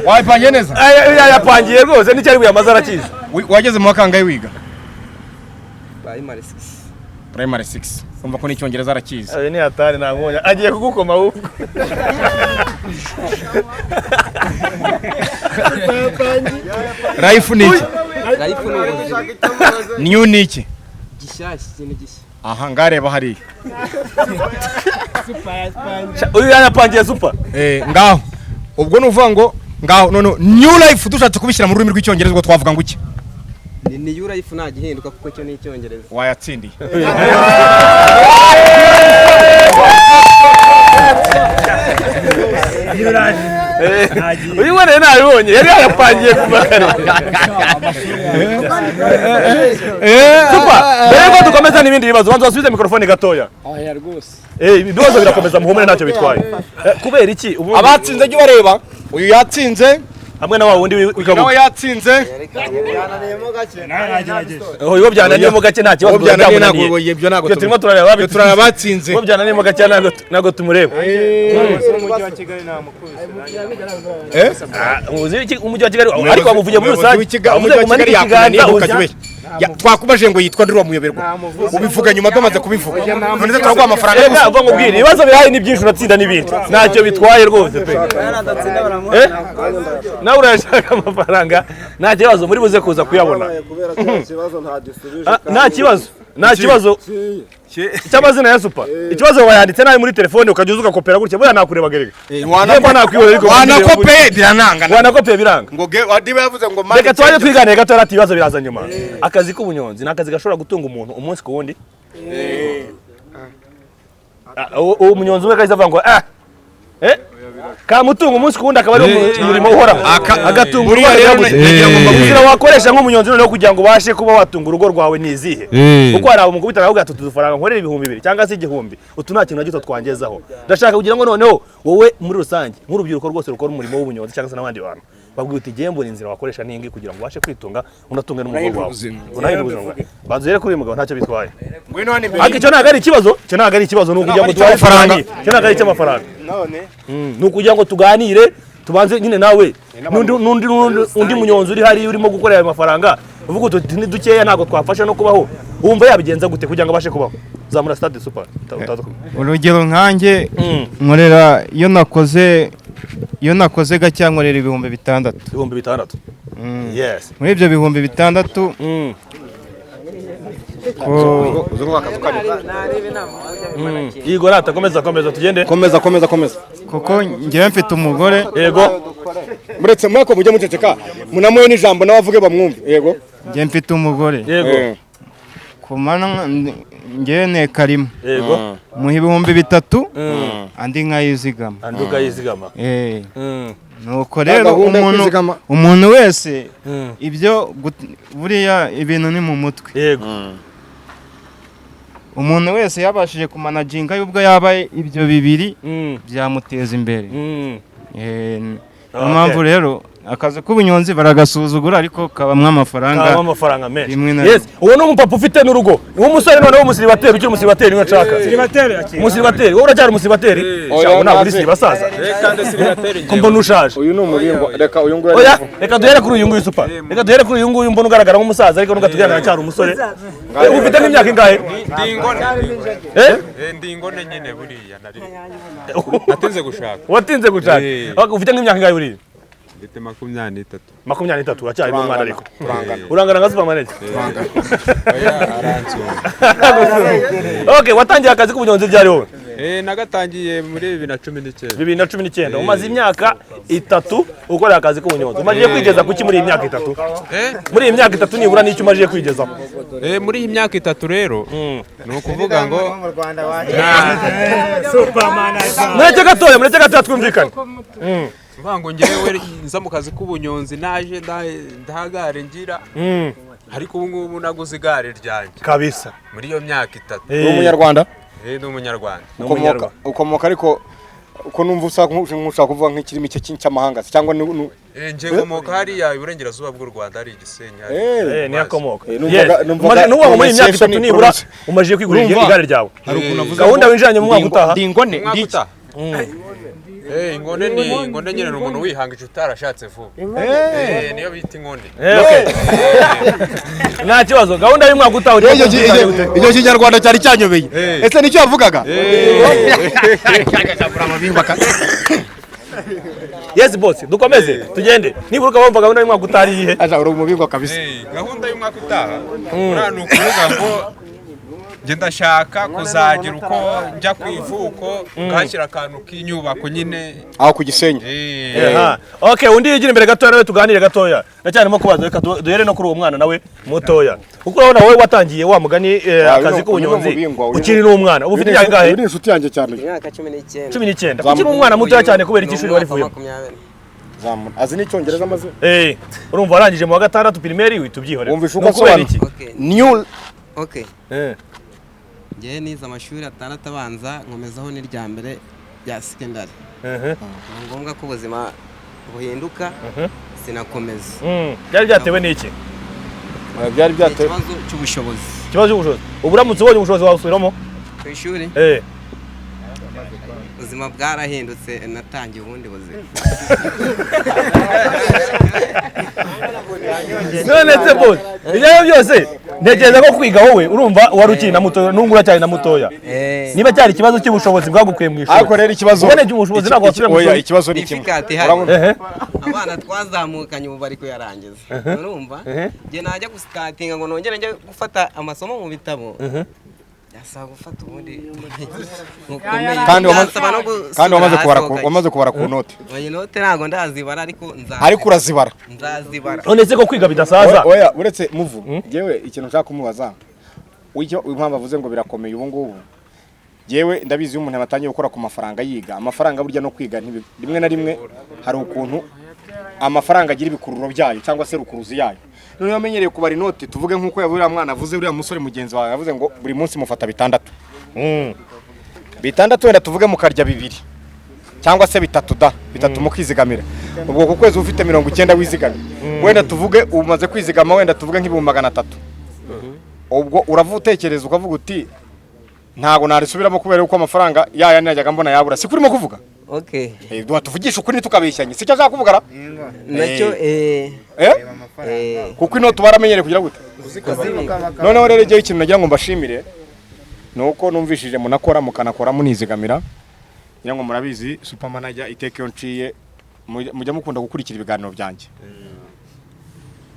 Wayipangiye neza? Yayapangiye rwose, n'icyo ari buyamaze arakizi. Wageze mu wa kangahe wiga? Primary 6. Primary 6. Umva ko n'icyongereza arakizi. Ayo ni hatari, ntabwo agiye kugukoma ahubwo. Life ni iki? Life ni ubuzima. New ni iki? Gishyashya, ikintu gishya. Aha ngareba hariya. Uyu yanapangiye super. Ngaho. Ubwo nuvuga ngo ngaho none new life dushatse kubishyira mu rurimi rw'icyongereza ubwo twavuga ngo iki? Ni new life nta gihinduka kuko cyo ni icyongereza. Wayatsindiye. Uyu mwana nabibonye yari yapangiye kuva kare. Super. Mbere yuko dukomeza n'ibindi bibazo, banza wasubize mikrofone gatoya. Oya rwose. Ibibazo birakomeza, muhumure ntacyo bitwaye. Kubera iki abatsinze jya ubareba? Uyu yatsinze hamwe na wa wundi w'ikabuga. Nawe yatsinze. Uyu byananiyemo gake nta kibazo. Byananiye turimo turareba turareba abatsinze. Uwo byananiyemo gake ntabwo tumureba. Umujyi wa Kigali ariko wamuvuye muri rusange. Umujyi wa Kigali yakunaniye ukajya. Twakubaje ngo yitwa ndiri wamuyoberwa. Ubivuga nyuma tumaze kubivuga. None se turaguha amafaranga gusa. Reka nkubwire, ibibazo bihari ni byinshi uratsinda n'ibindi. Ntacyo bitwaye rwose pe. Nawe urashaka amafaranga, nta kibazo muri buze kuza kuyabona. Nta kibazo, nta kibazo cy'amazina ya super. Ikibazo wayanditse nabi muri telefone ukajya uza ugakopera gutya, buriya nakureba gerega. Wanakopeye birananga. Wanakopeye biranga. Ngo diba yavuze ngo mani. Reka twaje twiganire gato ati ibibazo biraza nyuma. Akazi k'ubunyonzi ni akazi gashobora gutunga umuntu umunsi ku wundi. Uwo munyonzi umwe kahise avuga ngo kamutunga umunsi ku wundi akaba ari umurimo uhoraho. Agatunga urugo rero wakoresha nk'umunyonzi noneho kugira ngo ubashe kuba watunga urugo rwawe ni izihe? Kuko hari abo mukubita nawe ugata udufaranga nkorera 2000 cyangwa se 1000, utu nta kintu na gito twangezaho. Ndashaka kugira ngo noneho wowe muri rusange nk'urubyiruko rwose rukora umurimo w'ubunyonzi cyangwa se n'abandi bantu babwira uti gembo ni inzira wakoresha n'ingi kugira ngo ubashe kwitunga unatunge n'umugongo wawe. Unahindura ubuzima bwawe. Banza uhere kuri uyu mugabo ntacyo bitwaye. Ariko icyo ntabwo ari ikibazo, icyo ntabwo ari ikibazo ni ukugira ngo tubahe amafaranga. Icyo ntabwo ari icy'amafaranga. None ni ukugira ngo tuganire tubanze nyine nawe n'undi munyonzi uri hariya urimo gukorera ayo mafaranga uvuga uti ni dukeya ntabwo twafasha no kubaho, wumva yabigenza gute kugira ngo abashe kubaho? Zamura stade super. Urugero nkanjye nkorera iyo nakoze gake nkorera 6000. 6000. Yes. Muri ibyo 6000 Yego rata komeza komeza tugende. Komeza komeza komeza. Kuko ngiye mfite umugore. Yego. Muretse mwako mujye muceceka munamuye n'ijambo nabavuge bamwumve. Yego. Ngiye mfite umugore. Yego. Kumana ngiye neka rimwe. Yego. Muha 3000 andi nkayizigama. Andi ukayizigama. Nuko rero umuntu wese ibyo buriya ibintu ni mu mutwe. Yego. Umuntu wese yabashije kumanaginga y'ubwo yabaye ibyo bibiri byamuteza imbere. Niyo mpamvu rero akazi k'ubunyonzi baragasuzugura ariko kabamwe amafaranga. Kabamwe amafaranga menshi. Yes, uwo ni umupapa ufite n'urugo. Uwo musore noneho umusiribateri ukiri umusiribateri niwe nshaka. Siribateri akiri. Umusiribateri, wowe uracyari umusiribateri? Shaka ntabwo uri siribasaza. Reka nde siribateri. Ko mbona ushaje. Uyu ni umurimbo. Reka uyu nguyu. Oya, reka duhere kuri uyu nguyu super. Reka duhere kuri uyu nguyu mbona ugaragara nk'umusaza ariko nubwo tugaragara cyari umusore. Ufite nk'imyaka ingahe? Ndi ingone. Ndi ingone nyine buriya nari. Natinze gushaka. Watinze gushaka. Ufite nk'imyaka ingahe buriya? Ndite 23. 23 uracyari mu mwana ariko. Urangana nka supermarket. Oya aransumba. Okay, watangiye akazi k'ubunyonzi byari wowe? Nagatangiye muri 2019. 2019 umaze imyaka 3 ukora akazi k'ubunyonzi. Umaze kwigeza kuki muri iyi myaka 3? Muri iyi myaka 3 nibura n'icyo umaze kwigezaho? Muri iyi myaka 3 rero ni ukuvuga ngo Mureke gatoya, mureke gatoya twumvikane. Mvango ngewe nza mu kazi k'ubunyonzi naje ndahagare ngira ariko ubu ngubu naguze igare ryanjye kabisa muri iyo myaka 3. Ni umunyarwanda? Ni umunyarwanda. Ukomoka ariko uko numva ushaka kuvuga nk'ikirimi cy'amahanga cyangwa nje nkomoka hariya iburengerazuba bw'u Rwanda ari Igisenyi. Ni akomoka. Numva muri imyaka 3 nibura umaje kwigurira igare ryawe. Gahunda winjiranye mu mwaka utaha. Ndi ingone ndi. Ingone ni ingone nyine, ni umuntu wihangije utarashatse vuba. Niyo bita ingone. Nta kibazo, gahunda y'umwaka utaha. Icyo kinyarwanda cyari cyanyobeye. Ese nicyo yavugaga? Yes boss, dukomeze tugende. Nibura ukabumva gahunda y'umwaka utaha ari iyihe? Aja uri umubingwa kabisa. Gahunda y'umwaka utaha uriya ni ukuvuga ngo njye ndashaka kuzagira uko njya ku ivuko nkashyira akantu k'inyubako nyine aho ku Gisenyi. Okay, undi yigira imbere gatoya nawe tuganire gatoya. Ndacyarimo kubaza, reka duhere no kuri uwo mwana nawe mutoya. Kuko urabona wowe watangiye wa mugani akazi k'ubunyonzi ukiri n'umwana. Ubu ufite imyaka ingahe? Uri inshuti yanjye cyane. Imyaka 19. 19. Ukiri umwana mutoya cyane kubera iki ishuri warivuyemo? Azi n'icyongereza amaze? Urumva warangije mu wa 6 primaire uhita ubyihorera. Wumva uko asobanura. New. Okay. Njye nize amashuri 6 abanza nkomezaho n'irya mbere rya secondary. Ni ngombwa ko ubuzima buhinduka sinakomeza. Byari byatewe n'iki? Byari byatewe ikibazo cy'ubushobozi. Ikibazo cy'ubushobozi. Ubu uramutse ubonye ubushobozi wasubiramo ku ishuri? Ubuzima bwarahindutse, natangiye ubundi buzima. None se boss, ibyo byose ntekereza ko kwiga wowe urumva wari ukiri na mutoya n'ungura cyane na mutoya. Niba cyari ikibazo cy'ubushobozi bwagukuye mu ishuri. Ariko rero ikibazo ubone ubushobozi ntabwo wasubira mu ishuri. Ikibazo ni kimwe. Urabona abana twazamukanye ubu bari kuyarangiza. Urumva? Nge najya gustatinga ngo nongere njye gufata amasomo mu bitabo. Yasaba gufata ubundi. Kandi wamaze kubara ku note. Oya, note ntago ndazibara ariko nzazibara. Ariko urazibara. Nzazibara. None se ko kwiga bidasaza? Oya, uretse muvu. Jewe ikintu nshaka kumubaza. Icyo impamvu avuze ngo birakomeye ubu ngubu. Jewe ndabizi iyo umuntu atangiye gukora ku mafaranga yiga, amafaranga burya no kwiga rimwe na rimwe hari ukuntu amafaranga agira ibikururo byayo cyangwa se rukuruzi yayo. None wamenyereye kubara inoti, tuvuge nkuko yaburiya mwana avuze, uriya musore mugenzi wawe yavuze ngo buri munsi mufata 6. 6 wenda tuvuge mukarya 2 cyangwa se 3 da 3 mukizigamira. Ubwo ku kwezi ufite 90 wizigamira. Wenda tuvuge umaze kwizigama wenda tuvuge nk'ibihumbi 300. Ubwo uravutekereza ukavuga uti ntago narisubiramo kubera uko amafaranga yaya najyaga mbona yabura. Si kurimo kuvuga? Okay. Tuvugisha ukuri tukabeshyanye. Sicyo ashaka kuvuga ra? Nacyo kuko inoti baramenyereye kugira gute? Noneho rero igihe ikintu nagira ngo mbashimire nuko numvishije munakora mukanakora munizigamira. Ngira ngo murabizi super manager iteka iyo nciye mujya mukunda gukurikira ibiganiro byanjye.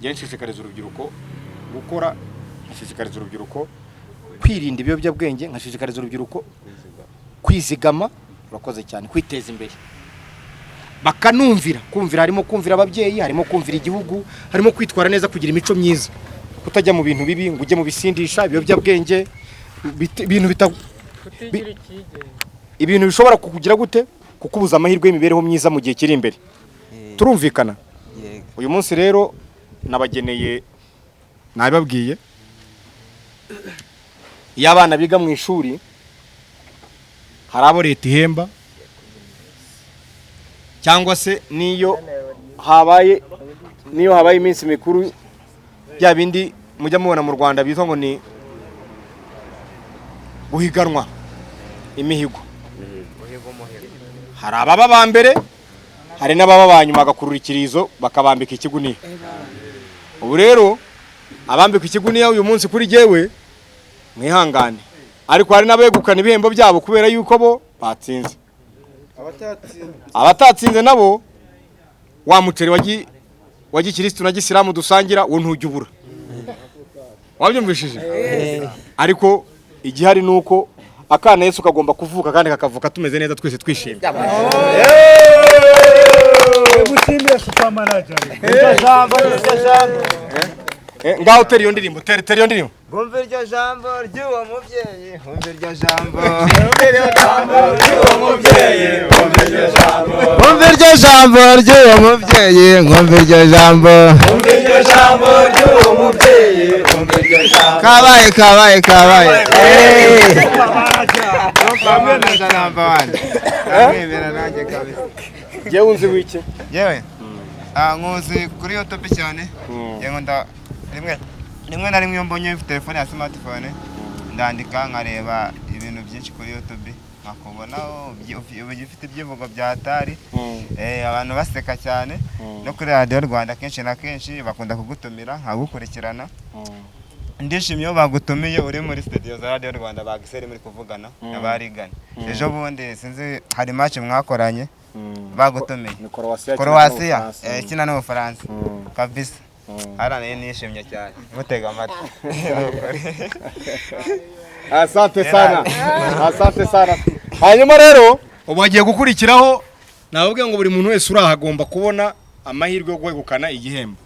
Ngiye nshishikariza urubyiruko gukora, nshishikariza urubyiruko kwirinda ibiyobyabwenge, nkashishikariza urubyiruko kwizigama. Urakoze cyane, kwiteza imbere bakanumvira. Kumvira harimo kumvira ababyeyi, harimo kumvira igihugu, harimo kwitwara neza, kugira imico myiza, kutajya mu bintu bibi ngo ujye mu bisindisha, ibiyobyabwenge, ibintu ibintu bishobora kukugira gute, kukubuza amahirwe y'imibereho myiza mu gihe kiri imbere. Turumvikana? Uyu munsi rero nabageneye, nabibabwiye, iyo abana biga mu ishuri hari abo leta ihemba cyangwa se niyo habaye iminsi mikuru bya bindi mujya mubona mu Rwanda bitwa ngo ni guhiganwa imihigo. Hari ababa ba mbere, hari n'ababa ba nyuma bagakurura ikirizo bakabambika ikiguniya. Ubu rero abambika ikiguniya uyu munsi kuri jewe mwihangane, ariko hari n'abegukana ibihembo byabo kubera yuko bo batsinze. Abatatsinze nabo wa muceri wa gikristo na gisilamu dusangira wo ntujya ubura. Wabyumvishije? Ariko igihari nuko akana Yesu kagomba kuvuka kandi kakavuka tumeze neza twese twishimye. Ngaho teri iyo ndirimbo, teri iyo ndirimbo. Umva iryo jambo ry'uwo mubyeyi, umva iryo jambo. Umva iryo jambo ry'uwo mubyeyi, umva iryo jambo. Umva iryo jambo ry'uwo mubyeyi, umva iryo jambo. Umva iryo jambo ry'uwo mubyeyi, umva iryo jambo. Kabaye, kabaye, kabaye. Jewe unzi wiki? Yewe. Nkuzi kuri YouTube cyane. Yewe nda rimwe na rimwe iyo mbonye telefone ya smartphone ndandika nkareba ibintu byinshi kuri YouTube. Nkakubona ufite ibyivugo bya hatari, abantu baseka cyane. No kuri Radiyo Rwanda kenshi na kenshi bakunda kugutumira nkagukurikirana. Ndishimye iyo bagutumiye uri muri studio za Radiyo Rwanda, bagiseri muri kuvugana n'abarigana. Ejo bundi sinzi hari match mwakoranye bagutumiye. Ni Croatia. Croatia ikina n'Ubufaransa kabisa. Hara nishimye cyane mutega amatwi. Asante sana. Asante sana. Hanyuma rero ubu agiye gukurikiraho, nababwiye ngo buri muntu wese uraha agomba kubona amahirwe yo kwegukana igihembo.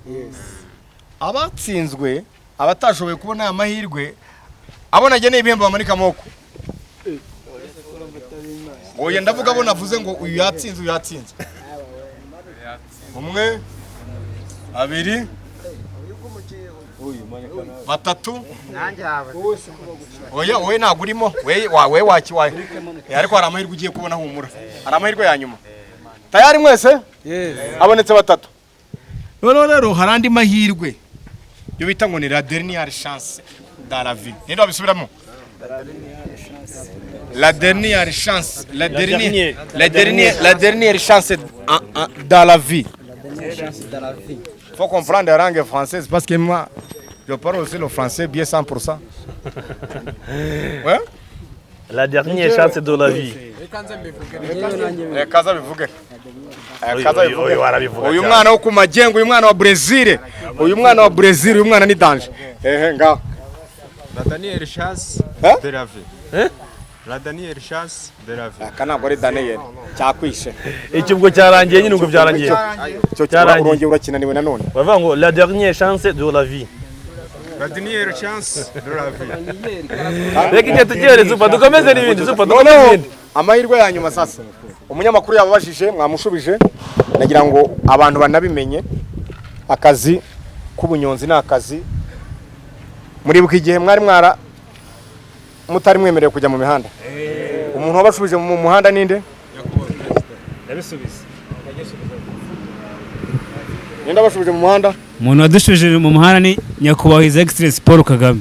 Abatsinzwe, abatashoboye kubona aya mahirwe, abo nageneye ibihembo bamanika amaboko. Oya, ndavuga abo navuze ngo uyu yatsinze, uyu yatsinze. Umwe, abiri, batatu. Oya, wowe ntabwo urimo, we waki wawe. Ariko hari amahirwe ugiye kubona, humura. Hari amahirwe ya nyuma. Tayari mwese? Abonetse batatu. Noneho rero hari andi mahirwe yo bita ngo ni la dernière chance dans la vie. Ninde wabisubiramo? La dernière chance, la dernière, la dernière, la dernière chance dans la vie. Faut comprendre la langue française parce que moi, je parle aussi le français bien 100%. Ouais? La dernière chance de la vie. Reka bivuge. Reka Uyu- bivuge. Uyu arabivuga Uyu cyane. mwana wo ku Magengo, uyu mwana wa Brazil, uyu mwana wa Brazil, uyu mwana ni danger. Ehe, ngaho. La dernière chance Hein? de la vie. La dernière chance de la vie. Aka ntabwo ari Daniel. Cyakwishe. Icyo ubwo cyarangiye nyine, ubwo byarangiye. Icyo Cyarangiye. urongeye urakinaniwe nanone. Baravuga ngo la dernière chance de la vie. La dernière chance de la vie. Reka igihe tugihere, Zupa, dukomeze n'ibindi, Zupa, dukomeze Noneho n'ibindi. amahirwe ya nyuma sasa, umunyamakuru yababajije, mwamushubije. Nagira ngo abantu banabimenye, akazi k'ubunyonzi ni akazi. Muribuka igihe mwari mwara mutari mwemerewe kujya mu mihanda, umuntu wabashubije mu muhanda ninde? Ndabisubiza. Ninde wabashubije mu muhanda? Umuntu wadushubije mu muhanda ni nyakubahwa His Excellency Paul Kagame.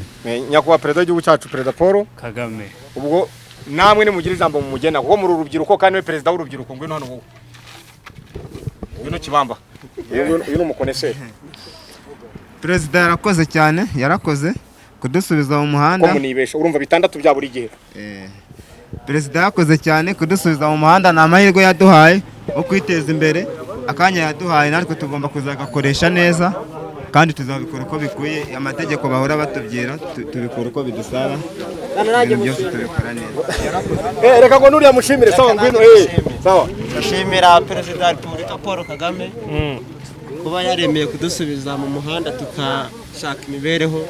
Nyakubahwa perezida w'igihugu cyacu, Perezida Paul Kagame. Ubwo namwe nimugire ijambo mumugena, kuko muri urubyiruko kandi we perezida w'urubyiruko. Ngwino hano wowe, ngwino kibamba. Uyu ni umukoneseri. Perezida yarakoze cyane, yarakoze kudusubiza mu Ko muhanda. Munibesha, urumva bitandatu bya buri gihe. Perezida yakoze cyane kudusubiza mu muhanda, ni amahirwe yaduhaye yo kwiteza imbere. Akanya yaduhaye natwe tugomba kuzagakoresha neza kandi tuzabikora uko bikwiye. Amategeko bahora batubwira tubikora uko bidusaba, ibintu byose tubikora neza. Reka ngo nuriya mushimire. Sawa, ngwino, sawa. Ndashimira Perezida wa Repubulika Paul Kagame kuba yaremeye kudusubiza mu muhanda tukashaka imibereho.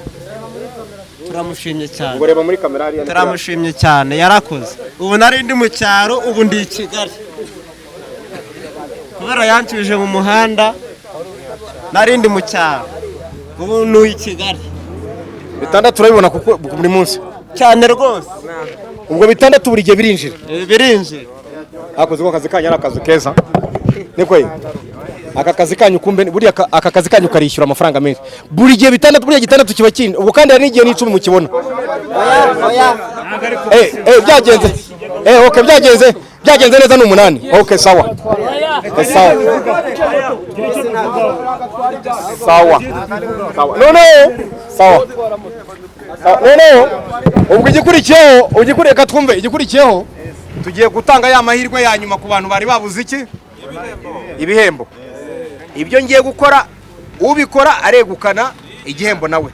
Turamushimye cyane. Ngo reba muri kamera hariya. Turamushimye cyane, yarakoze. Ubu nari ndi mu cyaro, ubu ndi i Kigali kubera yansubije mu muhanda. Nari ndi mu cyaro, ubu ni i Kigali. Bitandatu urabibona kuko buri munsi. Cyane rwose. Ubwo bitandatu buri gihe birinjira. Birinjira. Hakoze ko akazi kanyu ari akazi keza, niko ye? Aka kazi kanyu kumbe buriya aka kazi kanyu karishyura amafaranga menshi. Buri gihe bitandatu, buriya gitandatu kiba kindi. Ubwo kandi hari n'igihe n'icumi mukibona. Byagenze, okay, byagenze neza, ni umunani. Okay, sawa. Sawa, sawa, sawa. Noneho sawa. Sawa. Noneho ubwo igikurikiyeho, reka twumve igikurikiyeho. Tugiye gutanga ya mahirwe ya nyuma ku bantu bari babuze iki? Ibihembo. Ibyo ngiye gukora, ubikora aregukana igihembo nawe.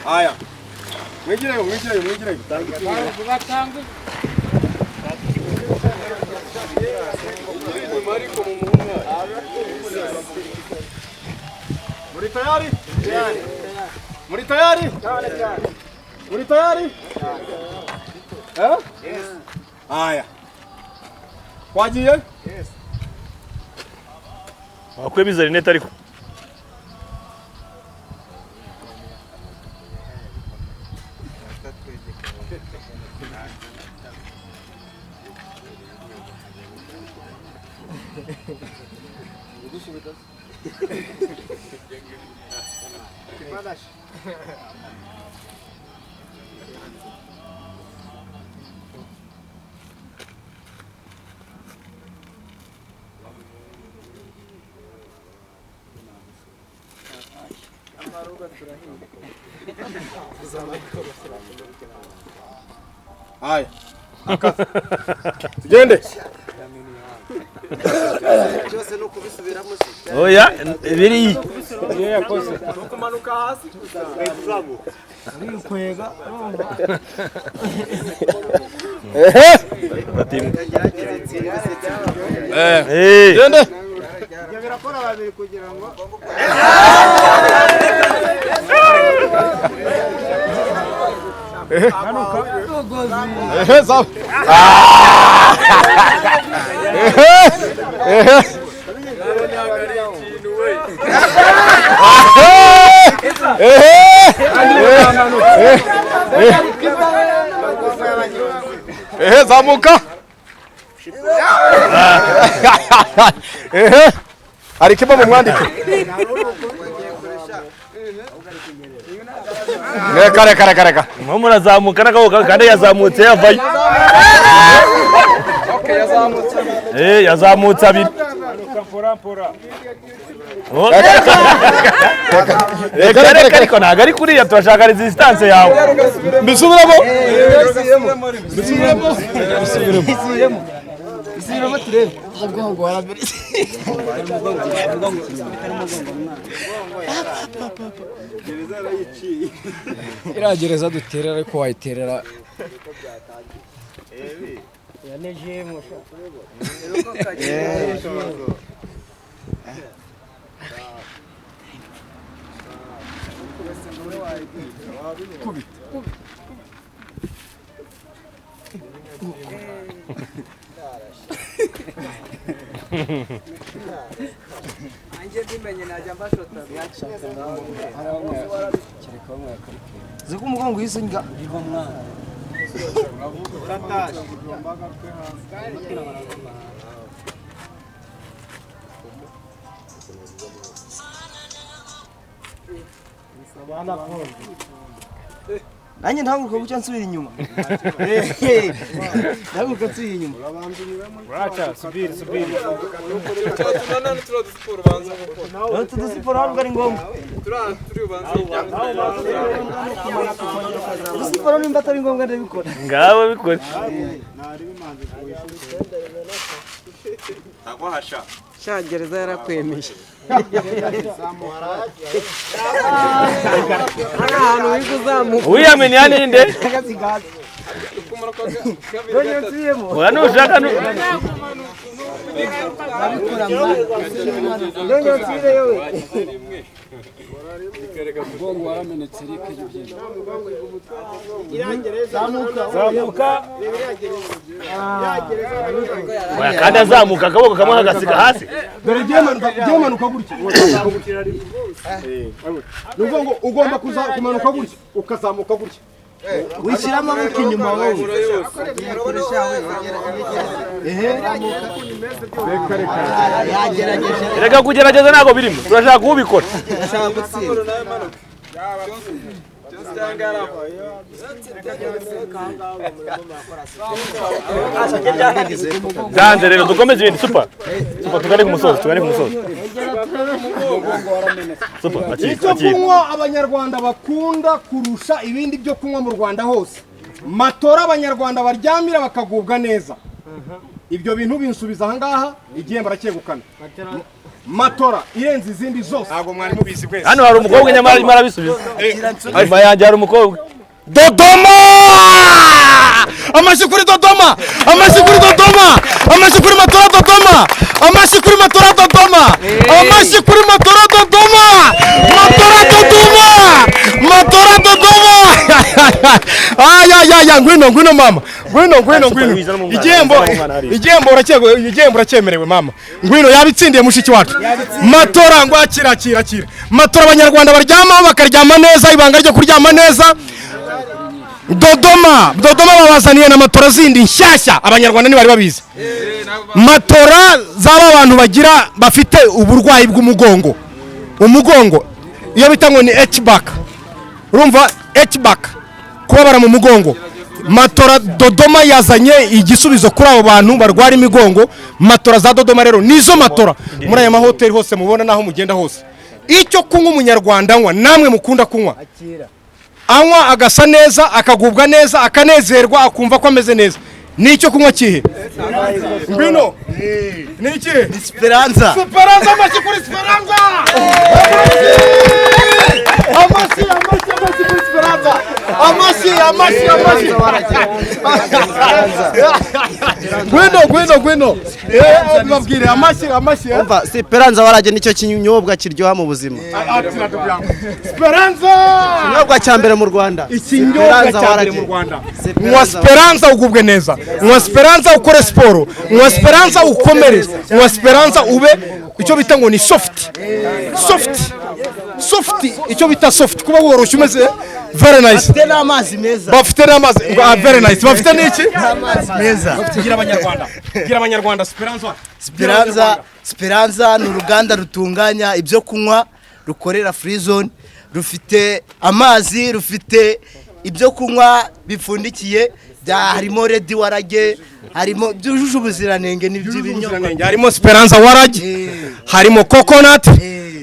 Aya, mwigireyo, mwigireyo, mwigireyo. Muri tayari? Muri tayari? Muri tayari? Eh? Aya. Wagiye? Wakuyemo izo rinete ariko. Haya. Tugende. Oya, biri. Kumanuka hasi. Urikwega. Eh. Gende. Birakora babiri kugira ngo Zamuka. Alikiba mumwandike. Reka reka reka reka. Mwe murazamuka n'akaboko kandi yazamutse yavayo. Okay, yazamutse. Yazamutse abiri. Reka reka ariko ntago ari kuriya, turashaka resistance yawe. Mbisubiramo. Mbisubiramo. Mbisubiramo. Isubiramo turebe. Umugongo warabiri. Iriya gereza duterera ariko wayiterera. Anjye mbimenye najya mbashota. Ziko umugongo yise nga nanjye ntaguruka gucya nsubira inyuma. Ntaguruka nsubira inyuma. Uracha subiri subiri. Utu dusiporo ntabwo ari ngombwa. Dusiporo nimba atari ngombwa ndabikora. Ngabo bikora. Sha gereza yarakwemeye. Wiyamini yani nde? Oya nushaka nu Zamuka. Oya kandi azamuka akaboko kamwe kagasiga hasi. Dore byemanuka gutya. Nuvuga ngo ugomba kumanuka gutya ukazamuka gutya. Wishyira amaboko inyuma wowe. Reka kugerageza ntabwo birimo. Turashaka kubikora. Turashaka gutsinda. Ganze rero dukomeze ibindi super. Super tugane ku musozo, tugane ku musozo. Super akiri Icyo kunywa abanyarwanda bakunda kurusha ibindi byo kunywa mu Rwanda hose. Matora abanyarwanda baryamira bakagubwa neza. Ibyo bintu binsubiza aha ngaha igihembo aracyegukana. Matora irenze izindi zose. Ntabwo mwari mubizi kwese. Hano hari umukobwa nyamara arimo arabisubiza. Nyuma yanjye hari umukobwa. Dodoma! Amashyi kuri Dodoma! Amashyi kuri Dodoma! Amashyi kuri Matora Dodoma! Amashyi kuri Matora Dodoma! Amashyi kuri Matora Dodoma! Matora Dodoma! Matora Dodoma! Ay ay ay, ngwino ngwino mama. Ngwino ngwino ngwino. Igihembo igihembo uracyego igihembo uracyemerewe mama. Ngwino yabitsindiye mushiki wacu. Matora ngo akira akira akira. Matora abanyarwanda baryama bakaryama neza, ibanga ryo kuryama neza. Dodoma, Dodoma babazaniye na matora zindi nshyashya, abanyarwanda ntibari babizi. Matora z'aba bantu bagira bafite uburwayi bw'umugongo, umugongo iyo bita ngo ni H-back, urumva H-back, kubabara mu mugongo. Matora Dodoma yazanye igisubizo kuri abo bantu barwara imigongo. Matora za Dodoma rero nizo matora muri aya mahoteli hose mubona naho mugenda hose. Icyo kunywa umunyarwanda anywa, namwe mukunda kunywa, anywa agasa neza, akagubwa neza, akanezerwa, akumva ko ameze neza. Ni icyo kunywa kihe? Ngwino. Ni ikihe? Speranza. Speranza, amashyi kuri Speranza! Amashyi, amashyi, amashyi kuri Speranza! Amashyi, amashyi, amashyi! Ngwino, ngwino, ngwino. Babwire amashyi, amashyi. Umva, Speranza warage nicyo kinyobwa kiryoha mu buzima. Speranza! Ikinyobwa cya mbere mu Rwanda. Ikinyobwa cya mbere mu Rwanda. Nywa Speranza ugubwe neza. Nywa Speranza ukore siporo. Nywa Speranza ukomere. Nywa Speranza ube icyo bita ngo ni soft. Soft. Soft, icyo bita soft, kuba woroshye umeze very nice. Bafite n'amazi meza. Bafite n'amazi, very nice. Bafite n'iki? N'amazi meza. Gira abanyarwanda. Gira abanyarwanda Speranza. Speranza, Speranza ni uruganda rutunganya ibyo kunywa, rukorera free zone, rufite amazi, rufite ibyo kunywa bipfundikiye, harimo Red Warage, harimo byujuje ubuziranenge n'iby'ibinyobwa. Harimo Speranza Warage, harimo coconut,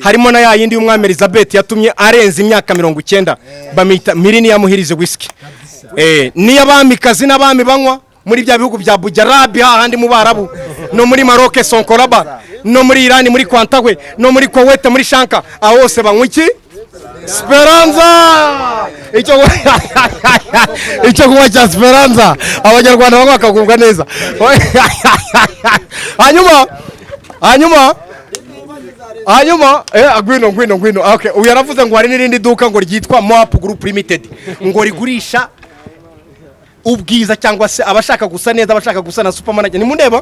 harimo na ya yindi y'umwami Elizabeth yatumye arenza imyaka 90, bamita Millennium Hills Whisky. Niyo abamikazi n'abami banywa muri bya bihugu bya Bujarabi, hahandi mu Barabu, no muri Maroc Sonkoraba, no muri Iran muri Kwantagwe, no muri Kuwait muri Shanka, aho hose banywa iki? Speranza. Icyo kunywa cya Speranza abanyarwanda banywa bakagubwa neza. Hanyuma hanyuma hanyuma ngwino ngwino ngwino. Okay, uyu yaravuze ngo hari n'irindi duka ngo ryitwa Moap Group Limited, ngo rigurisha ubwiza cyangwa se abashaka gusa neza, abashaka gusa na supermanager. Nimundeba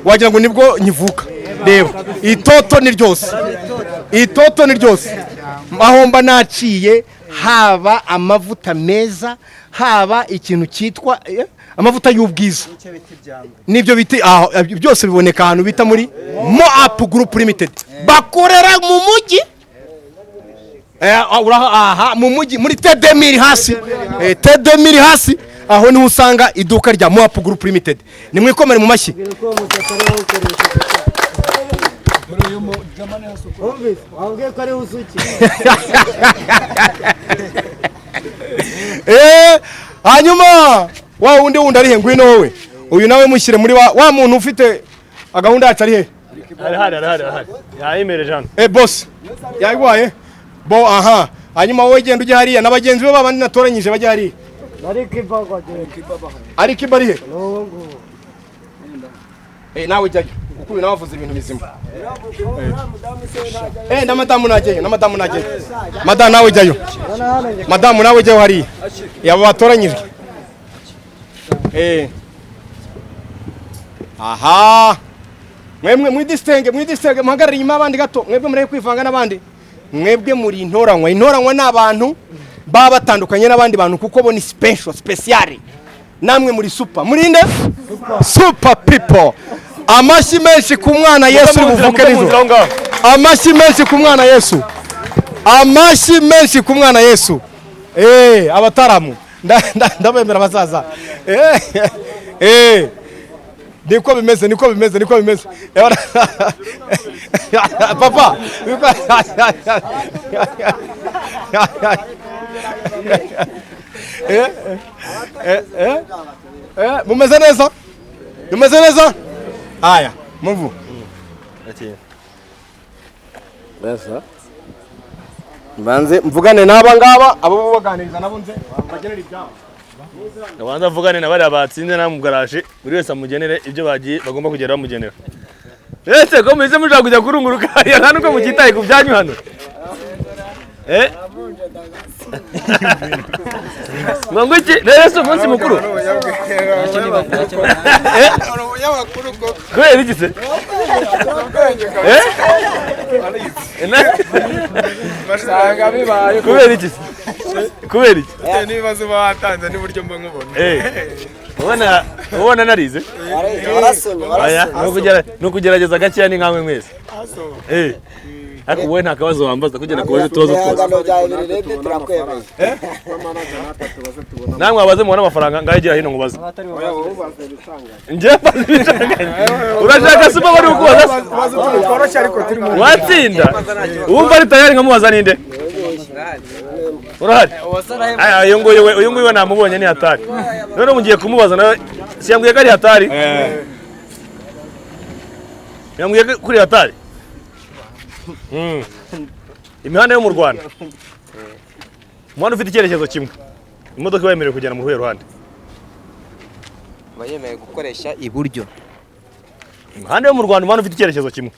wagira ngo nibwo nkivuka. Reba itoto ni ryose, itoto ni ryose. Aho mba naciye haba amavuta meza, haba ikintu cyitwa amavuta y'ubwiza nibyo biti byose biboneka ahantu bita muri Moap Group Limited. Bakorera mu mujyi, aha mu mujyi muri Tedemiri hasi, Tedemiri hasi, aho niho usanga iduka rya Moap Group Limited. Nimwikomere mu mashyi. Hanyuma wa wundi wundi ari he? Ngwino wowe. Uyu nawe mushyire muri wa muntu ufite agahunda yacu ari he? Arahari, arahari, arahari. Yayimereje hano. Boss. Yayigwaye. Bo aha. Hanyuma wowe genda ujye hariya na bagenzi be babandi natoranyije bajye hariya. Ari kiba ari he? Nawe jyayo. Kuko uyu nawe avuze ibintu bizima. Na madamu najyayo, na madamu najyayo. Madamu nawe jyayo. Madamu nawe jyayo hariya. Yabo batoranyijwe. Aha. Mwemwe mwidistenge, mwidistenge, muhagarare inyuma abandi gato. Mwebwe mureke kwivanga n'abandi. Mwebwe muri intoranywa. Intoranywa ni abantu baba batandukanye n'abandi bantu kuko bo ni special, special. Namwe muri super. Murinde? Super people. Amashyi menshi ku mwana Yesu buvuke nijoro. Amashyi menshi ku mwana Yesu. Amashyi menshi ku mwana Yesu. Abataramu. Ndabemera bazaza. Niko bimeze, niko bimeze, niko bimeze. Papa. Mumeze neza? Mumeze neza? Aya, muvu. Neza. Mbanze mvugane n'aba ngaba, abo baganiriza nabo nze bagenera ibyabo. Abanza mvugane na bari batsinze na mu garage, buri wese amugenere ibyo bagiye bagomba kugera bamugenera. Ese ko muze mushaka kujya kurunguruka ya nta nuko mukitaye ku byanyu hano. Ngo iki rero si umunsi mukuru. Kubera iki se? Kubera iki se? Kubera iki? Bitewe n'ibibazo uba watanze n'uburyo mba nkubona. Ubona narize? Warasomye, Oya, warasomye. ni ukugerageza gakeya ni nkamwe mwese. Ariko wowe nta kabazo wambaza kugira ngo ubaze utubazo twose. Ibihangano byawe biri ready, turakwemeye. Namwe wabaze mubone amafaranga, ngaho igira hino nkubaze. Njye mbaza ibicanganye. Urashaka super bari kukubaza se? Ubaze utuntu tworoshye ariko turi mu Watsinda. Uwumva ari tayari nkamubaza ninde? Urahari? Aya, uyu nguyu we namubonye ni hatari. None mugiye kumubaza nawe si yambwiye ko ari hatari? Yambwiye ko kuri hatari. Imihanda yo mu Rwanda. Umuhanda ufite icyerekezo kimwe. Imodoka iba yemerewe kugenda mu ruhe ruhande? Aba yemerewe gukoresha iburyo. Imihanda yo mu Rwanda, umuhanda ufite icyerekezo kimwe.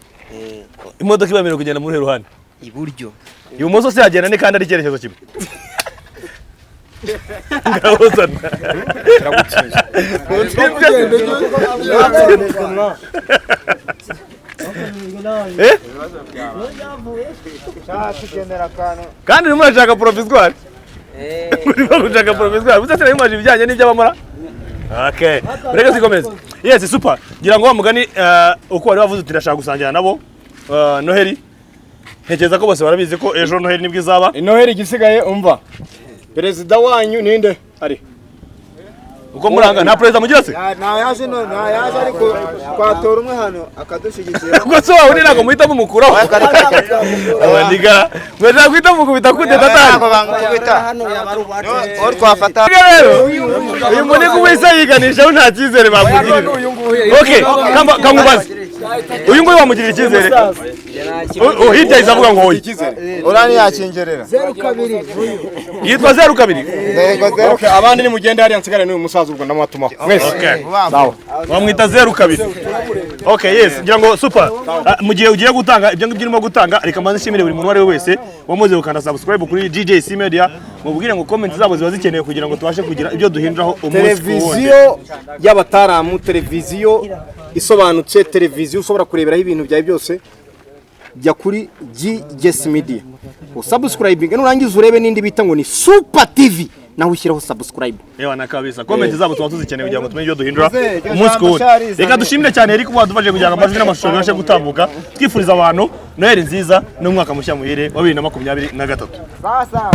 Imodoka iba yemerewe kugenda mu ruhe ruhande? Iburyo. Ibumoso se yagenda ni kandi ari icyerekezo kimwe. Ngabuzana. Eh? Kandi urimo urashaka provisoire? Urimo gushaka provisoire. Gusa sinari ibijyanye n'iby'abamara. Okay. Reka zikomeze. Yes, super. Ngira ngo wa mugani uko wari wavuze uti ndashaka gusangira nabo Noheli. Ntekereza ko bose barabizi ko ejo Noheli nibwo izaba. Noheli igisigaye umva. Perezida wanyu ninde? Ari. Uko muranga nta perezida mugira se? Ntayaje none, ntayaje ariko twatora umwe hano akadushyigikira. Ubwo se wawe ntabwo muhita mumukuraho? Abandiga mwashaka guhita mukubita kute tatari? Ntabwo bamukubita. Uwo twafata rero uyu muniga wese yiganishaho nta cyizere bamugirira. Okay, kamubaze. Uyu nguyu wamugirira icyizere? Oh, hirya izavuga ngo hoye. Urani yakingerera. 02. Yitwa 02. Yego 0. Okay, abandi ni mugende hariya nsigare n'uyu musaza ubwo ndamwatumaho. Mwese. Okay. Sawa. Wamwita 02. Okay, yes, ngira ngo super. Mu gihe ugiye gutanga ibyo ngibyo urimo gutanga, reka mbanze nshimire buri muntu uwo ari we wese wamaze gukanda subscribe kuri GJC Media, mubwire ngo comment zabo ziba zikenewe kugira ngo tubashe kugira ibyo duhinduraho umunsi ku wundi. Televiziyo y'abataramu, televiziyo isobanutse, televiziyo ushobora kureberaho ibintu byawe byose, jya kuri GJC Media. Usubscribe nurangiza urebe n'indi bita ngo ni Super TV, naho ushyiraho subscribe. Ewa na kabisa. Comment zabo tuba tuzikeneye kugira ngo tumenye ibyo duhindura umunsi ku wundi. Reka dushimire cyane Eric wadufashije kugira ngo amajwi n'amashusho bibashe gutambuka. Twifuriza abantu Noheli nziza n'umwaka mushya muhire wa 2023. Sasa.